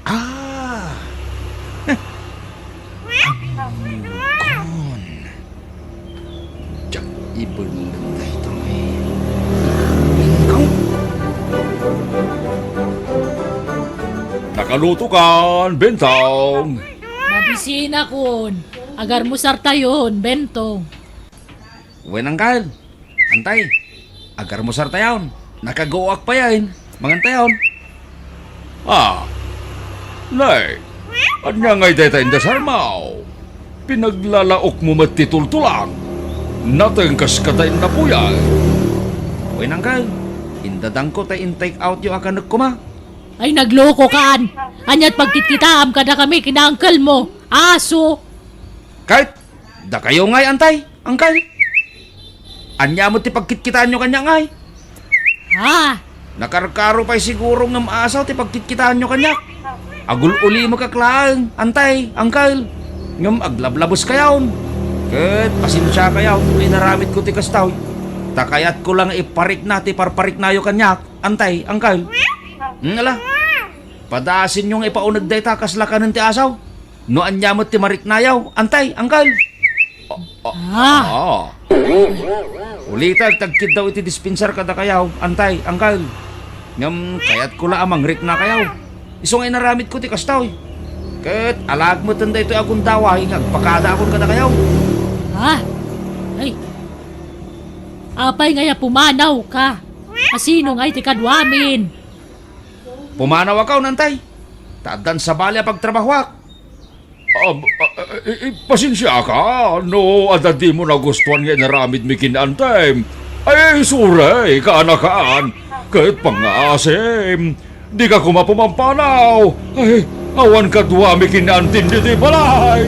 Ah. Ah. Ammokon. Diak ibelleng daytoy. Ikaw? Nakalutokan, Bentong. Mabisinakon. Agarmusartayon, Bentong. Wen, uncle. Auntie, agarmusartayon. Nakaguoak payen. Mangantayon. Ah, nay, ania ngay dayta indasarmo? Pinaglalaokmo met ti tultulang. Natengkas ka ta innapuyan. Wen, uncle, indadangko ta in-take outyo a kanek koma. Ay, naglukokan! Ania't pagkitkitaam kadakami ken ni uncle mo? Aso! Ket dakayo ngay, auntie, uncle? Ania met ti pagkitkitaanyo kaniak ngay? Ha? Nakarkaro pay siguro ngem aso ti pagkitkitaanyo kaniak. Agul-ulimekak laeng, auntie, uncle. Ngem aglablabes kayon. Ket pasensia kayon no inaramidko ti kastoy. Ta kayatko la nga iparikna ti parpariknayo kaniak, auntie, uncle. Hmm, ala. Padasenyo nga ipauneg dayta kasla kanen ti aso. No ania met ti mariknayo, auntie, uncle. Ah, ah. Ah. Ulitek ti agkiddaw iti dispensar kadakayo, auntie, uncle. Ngem kayatko la a mangriknakayo. Isu nga inaramidko ti kastoy. Ket alaek metten daytoy a gundaway nga agpakadaakon kadakayo. Ah? Ay. Apay ngay a pumanawka? A sino ngay ti kaduamin? Pumanawakon, auntie. Ta addan sabali a pagtrabahoak. Am, a, a, i, i, pasensiaka no adda dimo nagustuan nga inaramidmi ken ni auntie. Ay, sorry, kaanakan. Ket pangngaasim, dika koma pumampanaw. Ay, awan kaduami ken ni auntie ditoy balay.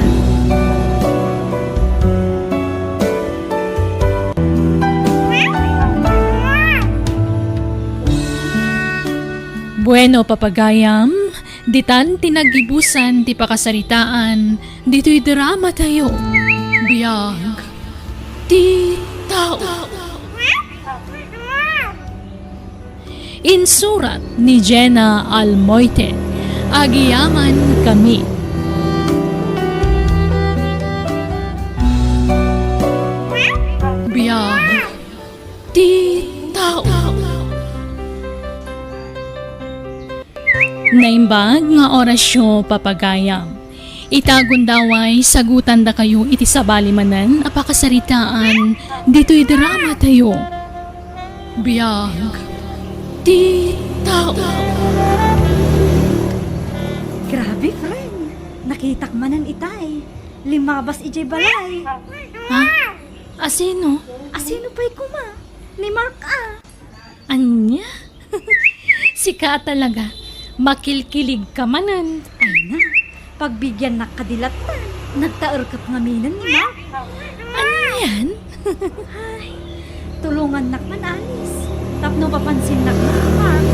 Bueno, papagayam, ditan ti naggibusan ti pakasaritaan ditoy dramatayo. Biag ti tao. Insurat ni Jenna Almoite. Agyamankami. Biag ti tao. Naimbag nga orasyo, papagayam. Ita gundaway, sagutandakayo iti sabali manen a pakasaritaan ditoy dramatayo. Biag ti tao. Grabe, friend. Nakitak manen itay. Limabas idiay balay. Ha? Asino? Asino pay koma? Ni Mark a. Ania? Sika a talaga. Makilkilig ka manen. Ay na, pagbigiannak kadi latta. Nagtaer ket ngaminen ni Mark. Anian? Ay, tulongannak man, Alice. Tapno papansinnak man ni Mark.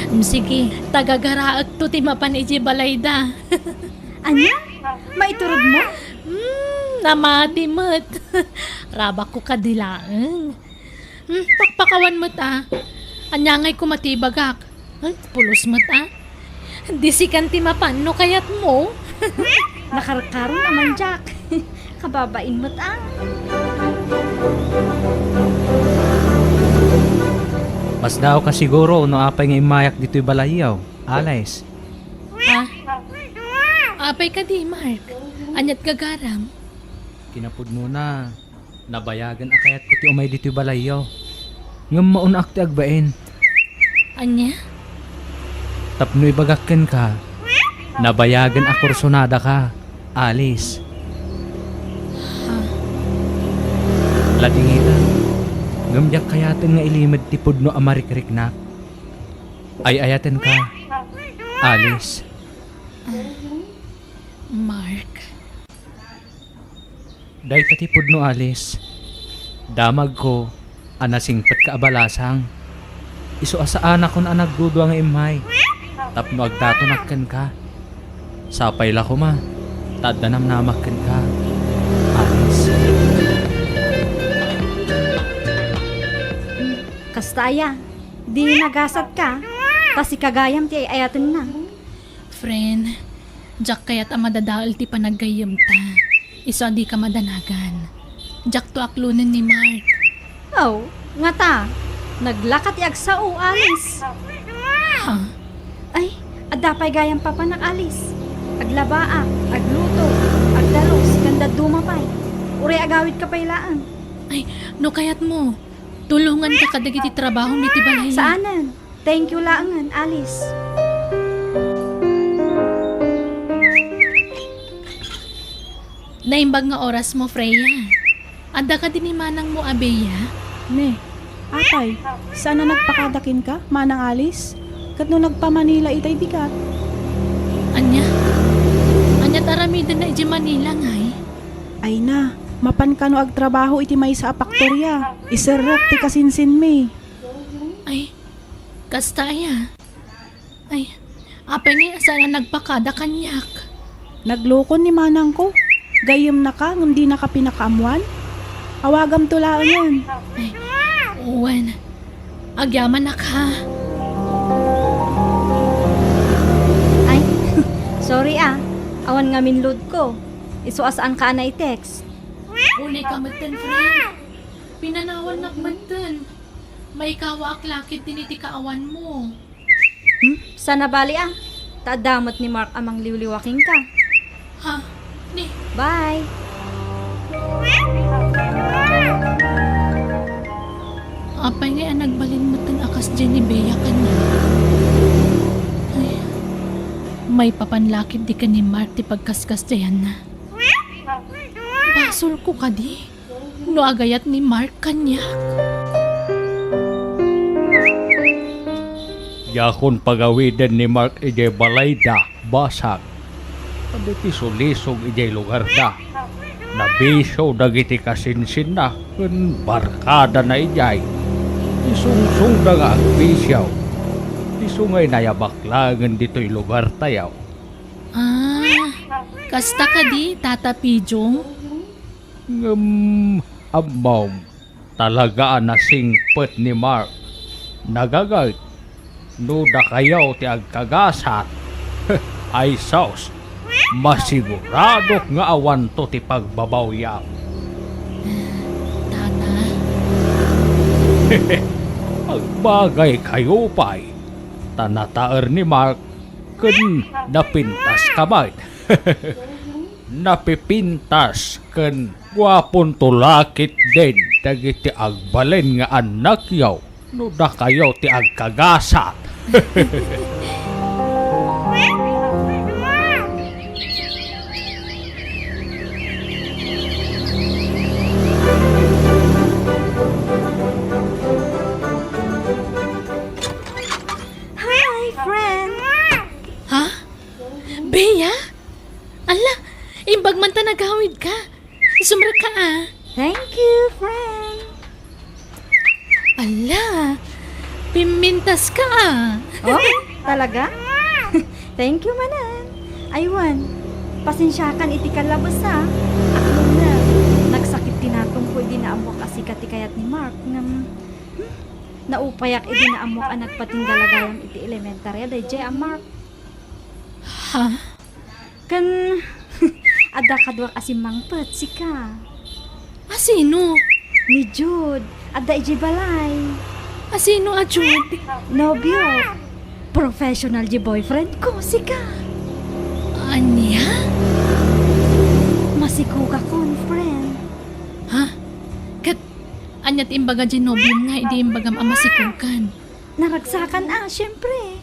Mm, sige, ta gagaraekto ti mapan idiay balayda. Ania? Maiturogmo? Hmm, namati met. Rabakko kadi laeng. Hmm, pakpakawan met a. Ania ngay koma ti ibagak? Hmm, pulos met a. Di sikan ti mapan no kayatmo. Nakarkaron a man, Jack. Kababain met a. Masdaawka siguro no apay nga immayak ditoy balayyo, Alice. Ha? Apay kadi, Mark? Aniat gagaram? Kinapudnona, nabayagen a kayatko ti umay ditoy balayyo. Ngem maun-ak ti agbain. Ania? Tapno ibagak kenka, nabayagen a kursunadaka, Alice. Ha? Ladingita, ngem diak kayaten nga ilimed ti pudno a marikriknak. Ay-ayatenka, Alice. Ah, Mark. Dayta ti pudno, Alice. Damagko a nasingpetka a balasang. Isu a saanakon a nagdudua nga immay tapno agdatonak kenka. Sapay la koma ta adda namnamak kenka, Alice. Kasta aya, di nagasatka, ta sika gayam ti ay-ayatenna. Friend, diak kayat a madadael ti panaggayyemta. Isu a dika madanagan. Diakto aklonen ni Mark. Aw, ngata, naglaka ti agsao, Alice. Ha? Ay, adda pay gayam papanak, Alice. Aglabaak, agluto, agdalus, ken dadduma pay. Uray agawidka pay laeng. Ay, no kayatmo, tulonganka kadagiti trabahom iti balay. Saanen. Thank you laengen, Alice. Naimbag nga orasmo, Freya. Adda kadi ni manangmo a Bea? Ne, apay, saan a nagpakada kenka, Manang Alice? Ket no nagpa-Manila itay bigat? Ania? Aniat aramidenna idiay Manila, ngay? Ay na, mapan kano agtrabaho iti maysa a paktoria. Iserrek ti kasinsinmi. Ay, kasta aya? Ay, apay ngay a saan a nagpakada kaniak? Naglukon ni manangko. Gayyemnaka ngem dinaka pinakaammoan? Awagamto laengen. Ay, wen. Agyamanak, ha? Ay, sorry, ah. Awan ngamin load ko. Isu a saanka a nai-text. Unayka metten, friend. Pinanawannak metten. Maikawaak la ketdin iti kaawanmo. Hmm? Saan a bali, ah. Ta adda met ni Mark a mangliwliwa kenka. Ha? Ni? Bye. Apay ngay a nagbalin metten a kasdiay ni Bea kaniak? Ay, maipapan la ketdi ken ni Mark ti pagkaskasdiayanna. Basolko kadi? No agayat ni Mark kaniak? Diakon pagawiden ni Mark idiay balayda, basag. Kadagiti sulisog idiay lugarda. Nabisio dagiti kasinsinna ken barkadana idiay. Ti sungsongda nga agbisio, isu ngay nayabak laengen ditoy lugartayo. Ah, kasta kadi, Tata Pijong? Ngem, ammom, talaga a nasingpet ni Mark. Nagagayt, no dakayo ti agkagasat. Ay sus, masiguradok nga awanto ti pagbabawiam. Tata. Agbagaykayo pay, ta nataer ni Mark ken napintaska met. Napipintas ken guaponto la ketdin dagiti agbalin nga annakyo no dakayo ti agkagasat. Pimmintas ka, ah. Oh, talaga? Thank you manen. Ay wen, pasensiakan iti kalabes, ha. Aklomna, nagsakit ti natongko idi naammoak a sika ti kayat ni Mark. Ngem, hmm, naupayak idi naammoak a nagpatingga la gayam iti elementary a daydiay a Mark. Ha? Ken adda kaduak a simmangpet, sika. A sino? Ni Jude. Adda idiay balay. A sino a Jude? Nobio. Professional diay boyfriend ko, sika. Ania? Masikogakon, friend. Ha? Ket ania ti imbaga diay nobiom nga idi imbagam a masikogan? Naragsakan a, siempre.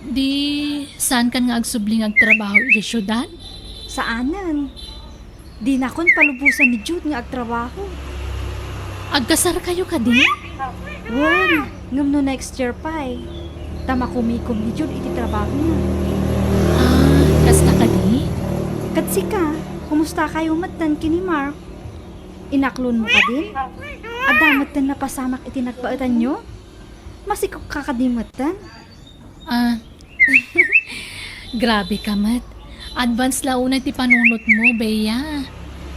Di, saankan nga agsubli nga agtrabaho iti siudad? Saanen. Dinakon palubosan ni Jude nga agtrabaho. Agkasarkayo kadi? Wen, ngem no next year pay, ta makumikom ni Jude iti trabahona. Ah, kasta kadi? Ket sika, kumustakayo metten ken ni Mark? Inaklonmo kadin? Adda metten napasamak iti nagbaetanyo? Masikogka kadi metten? Ah, grabe ka met. Advance la unay ti panunotmo, Bea.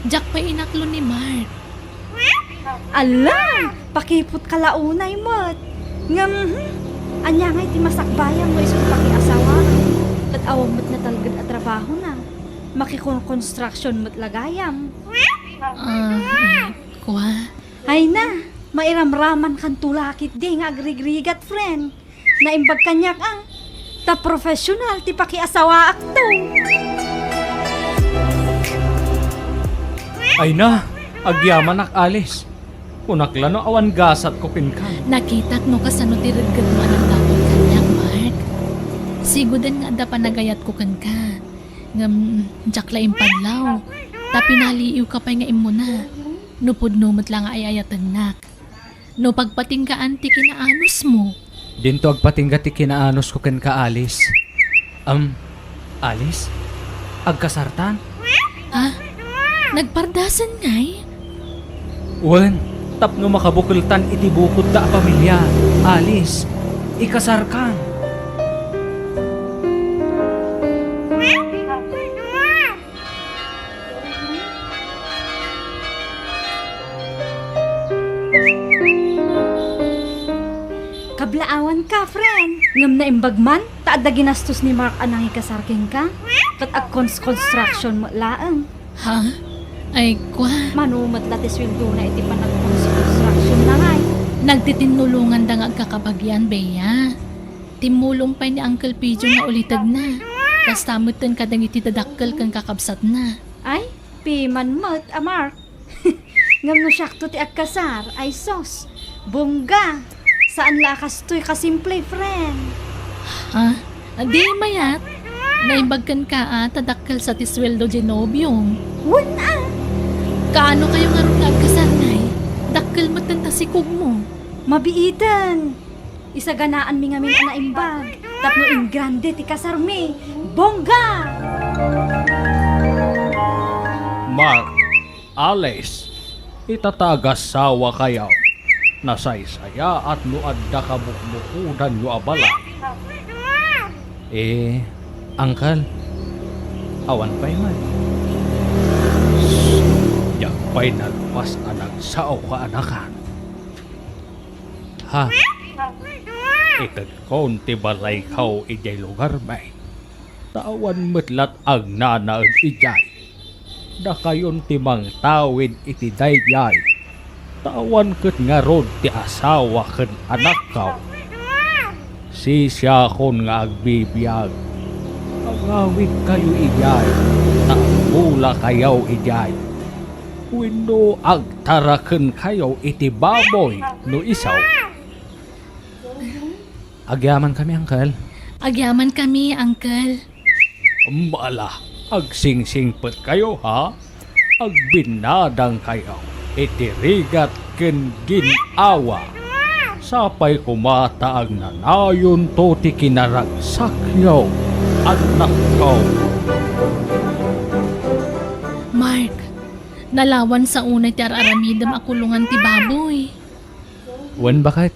Diak pay inaklon ni Mark. Ala! Pakiputka la unay met. Ngem, hmm, ania ngay ti masakbayam no isu ti pakiasawaam? Ket awan met natalged a trabahona. Makikon-construction met la gayam. Ah, eh, kua. Ay na, mairamramankanto la ketdi nga agrigrigat, friend. Naimbag kaniak, ah. Ta professional ti pakiasawaakto. Ay na, agyamanak, Alice. Kunak la no awan gasatko kenka. Nakitak no kasano ti reggetmo a nagdapot kaniak, Mark. Siguden nga adda panagayatko kenka. Ngem, diak la impadlaw. Ta pinaliiwka pay nga immuna. No pudno met la nga ay-ayatennak. No pagpatinggaan ti kinaanusmo. Dinto agpatingga ti kinaanosko kenka, Alice. Am, Alice? Agkasartan? Ah? Nagpardasen ngay? Wen, tapno makabukeltan iti bukodta a pamilia, Alice. Ikasarkan. Kablaawanka, friend. Ngem naimbag man ta adda ginastos ni Mark a nangikasar kenka. Ket agkons-construction met laeng. Ha? Ay, kua. Mano met la ti sueldona iti panagkons-construction na ngay? Nagtitinnulonganda nga agkakabagian, Bea. Timmulong pay ni Uncle Pedro nga ulitegna. Kasta metten kadagiti dadakkel ken kakabsatna. Ay, piman met a Mark. Ngem no siakto ti agkasar, ay sus, bongga! Saan la a kastoy kasimple, friend. Ha? Di mayat? Naimbag kenka a ta dakkel sa ti sueldo diay nobiom. Wen a! Kaano kayo ngarud nga agkasar, Nay? Dakkel metten ta sikogmo. Mabiiten! Isaganaanmi ngamin a naimbag tapno ingrande ti kasarmi. Bongga! Mark, Alice, ita ta agasawakayo, nasaysayaat no adda kabukbukodanyo a balay. Eh, Uncle, awan pay man. Diak pay nalpas a nagsao kaanakan. Ha? Itedkon ti balayko idiay lugarmi. Ta awan met lat agnanaed idiay. Dakayon ti mangtawid iti daydiay. Ta awan ket ngarud ti asawa ken anakko. Sisiakon nga agbibiag. Agawidkayo idiay, ta agbulakayo idiay. Wenno agtarakenkayo iti baboy no isu. Agyamankami, Uncle. Agyamankami, Uncle. Ala, agsingsingpetkayo, ha? Agbinnadangkayo iti rigat ken gin-awa. Sapay koma ta agnanayonto ti kinaragsakyo, annakko. Mark, nalawan sa unay ti ar-aramidem a kulongan ti baboy. Wen, baket.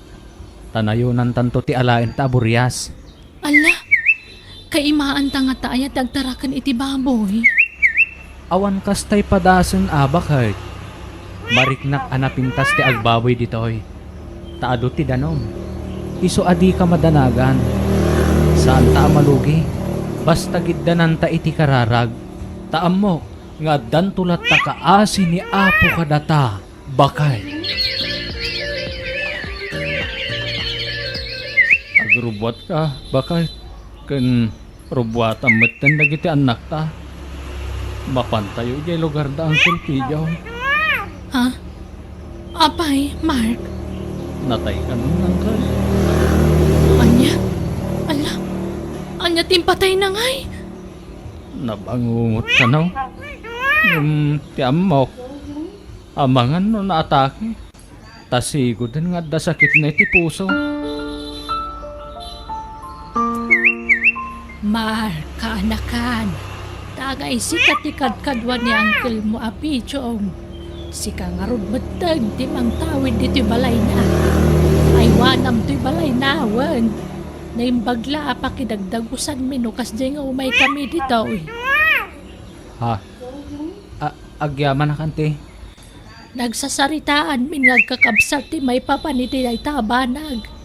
Ta nayonantanto ti alaenta a burias. Ala, kaimaanta ngata aya ti agtaraken iti baboy? Awan kastay padasen a baket. Mariknak a napintas ti agbaboy ditoy. Ta adu ti danum. Isu a dika madanagan. Saanta a malugi. Basta giddananta iti kararag. Ta ammok nga addanto latta kaasi ni Apo kadata. Baket. Agrubbuatka, baket, ken rubbuatam metten dagiti annakta. Mapantayo idiay lugar da Uncle Pidion. Ha? Apay, Mark? Natay kano, Uncle? Ania? Ala, ania ti impatayna ngay? Nabangungot kano? Ngem ti ammok, amangan no naatake. Ta sigoden nga adda sakitna iti puso. Mar, kaanakan, ta agay sika ti kadkadua ni angkelmo a Pichong. Sika ngarud metten ti mangtawid ditoy balayna. Aywanam toy balayna, wen. Naimbag la a pakidagdagusanmi no kasdiay nga umaykami ditoy. Ha? A-, agyamanak, anti? Nagsasaritaanmin nga agkakabsat ti maipapan iti dayta a banag.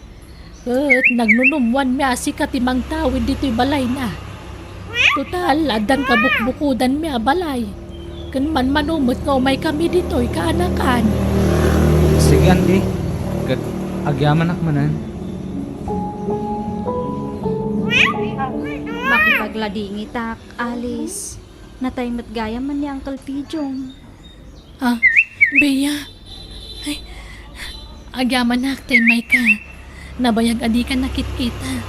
Ket nagnunummoanmi a sika ti mangtawid ditoy balayna. Total, addan kabukbukodanmi a balay. Ken manmano met nga umaykami ditoy, kaanakan. Sige, anti. Ket agyamanak manen. Makipagladingitak, Alice. Natay met gayam man ni Uncle Pijong. Ah, Bea. Ay, agyamanak, tay mayka. Nabayag a dika nakitkita.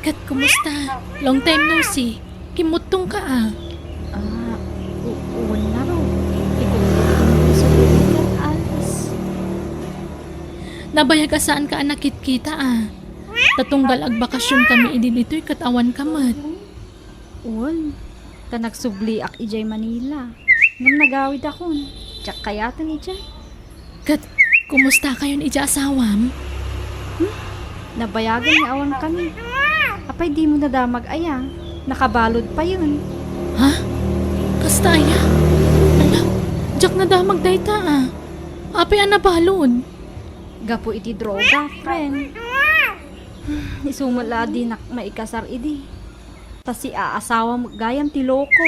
Ket kumusta? Long time no see. Kimmuttongka a. Ah, u-, wen ngarud. Ikukkutkon sa bibigkan, Alice. Nabayag a saanka a nakitkita a. Ta tunggal agbakasionkami idi ditoy ket awanka met. Wen, ta nagsubliak idiay Manila. Ngem nagawidakon, diak kayaten idiay. Ket kumustakayon idiay asawam? Hmm? Nabayagen nga awankami. Apay dimo nadamag aya? Nakabalud payen. Ha? Kasta aya? Ala, diak nadamag dayta a. Apay a nabalud? Gapu iti droga, friend. Isu met la a dinak maikasar idi. Ta siaasawa met gayam ti loko.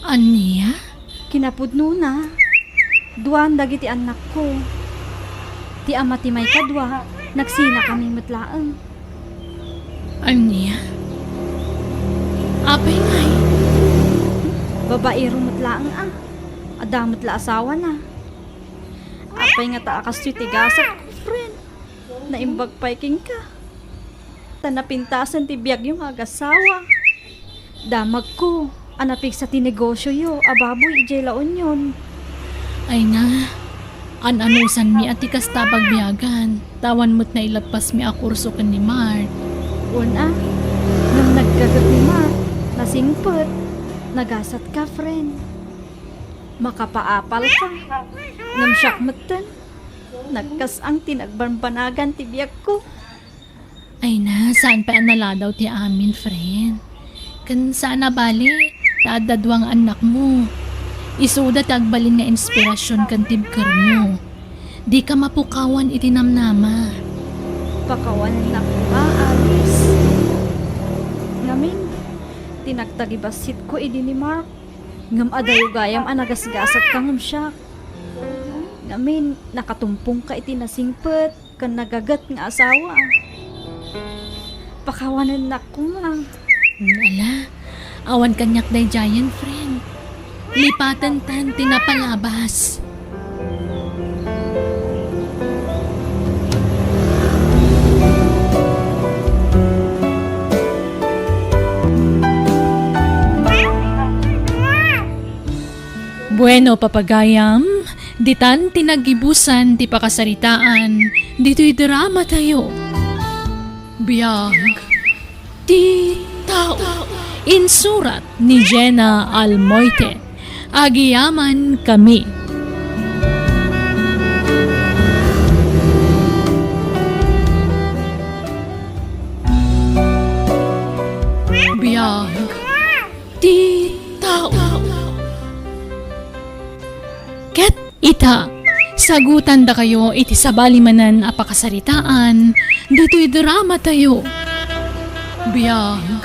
Ania? Kinapudnona, duan dagiti annakko. Ti ama ti maikadua, nagsinakami met laeng. Ania? Apay ngay? Babaero met laeng a. Adda met la asawana. Apay ngata a kastoy ti gasatko, friend? Naimbag pay kenka. Ta napintasen ti biagyo nga agasawa. Damagko a napigsa ti negosioyo a baboy idiay La Union. Ay na, an-anusanmi a ti kasta a pagbiagan, ta awan met nailappasmi a kurso ken ni Mark. Wen a, ngem naggaget ni Mark, nasingpet, nagasatka, friend. Makapaapalka, ngem siak metten, nagkas-ang ti nagbanbanagan ti biagko. Ay na, saan pay a naladaw ti amin, friend. Ken saan a bale, ta adda dua nga annakmo. Isuda ti agbalin nga inspirasyon ken tibkermo. Dika mapukawan iti namnama. Pakawanennak koma, Alice. Ngamin, ti nagtagibasitko idi ni Mark. Ngem adayo gayam a nagasgasatka ngem siak. Ngamin, nakatumpongka iti nasingpet ken nagaget nga asawa. Pakawanennak koma. Ala, awan kaniak daydiayen, friend. Lipatentan ti napalabas. Bueno, papagayam, ditan ti naggibusan ti pakasaritaan ditoy drama tayo. Biag ti tao. Insurat ni Jenna Almoite. Agyamankami. Ket ita, sagutandakayo iti sabali manen a pakasaritaan ditoy drama tayo. Biag.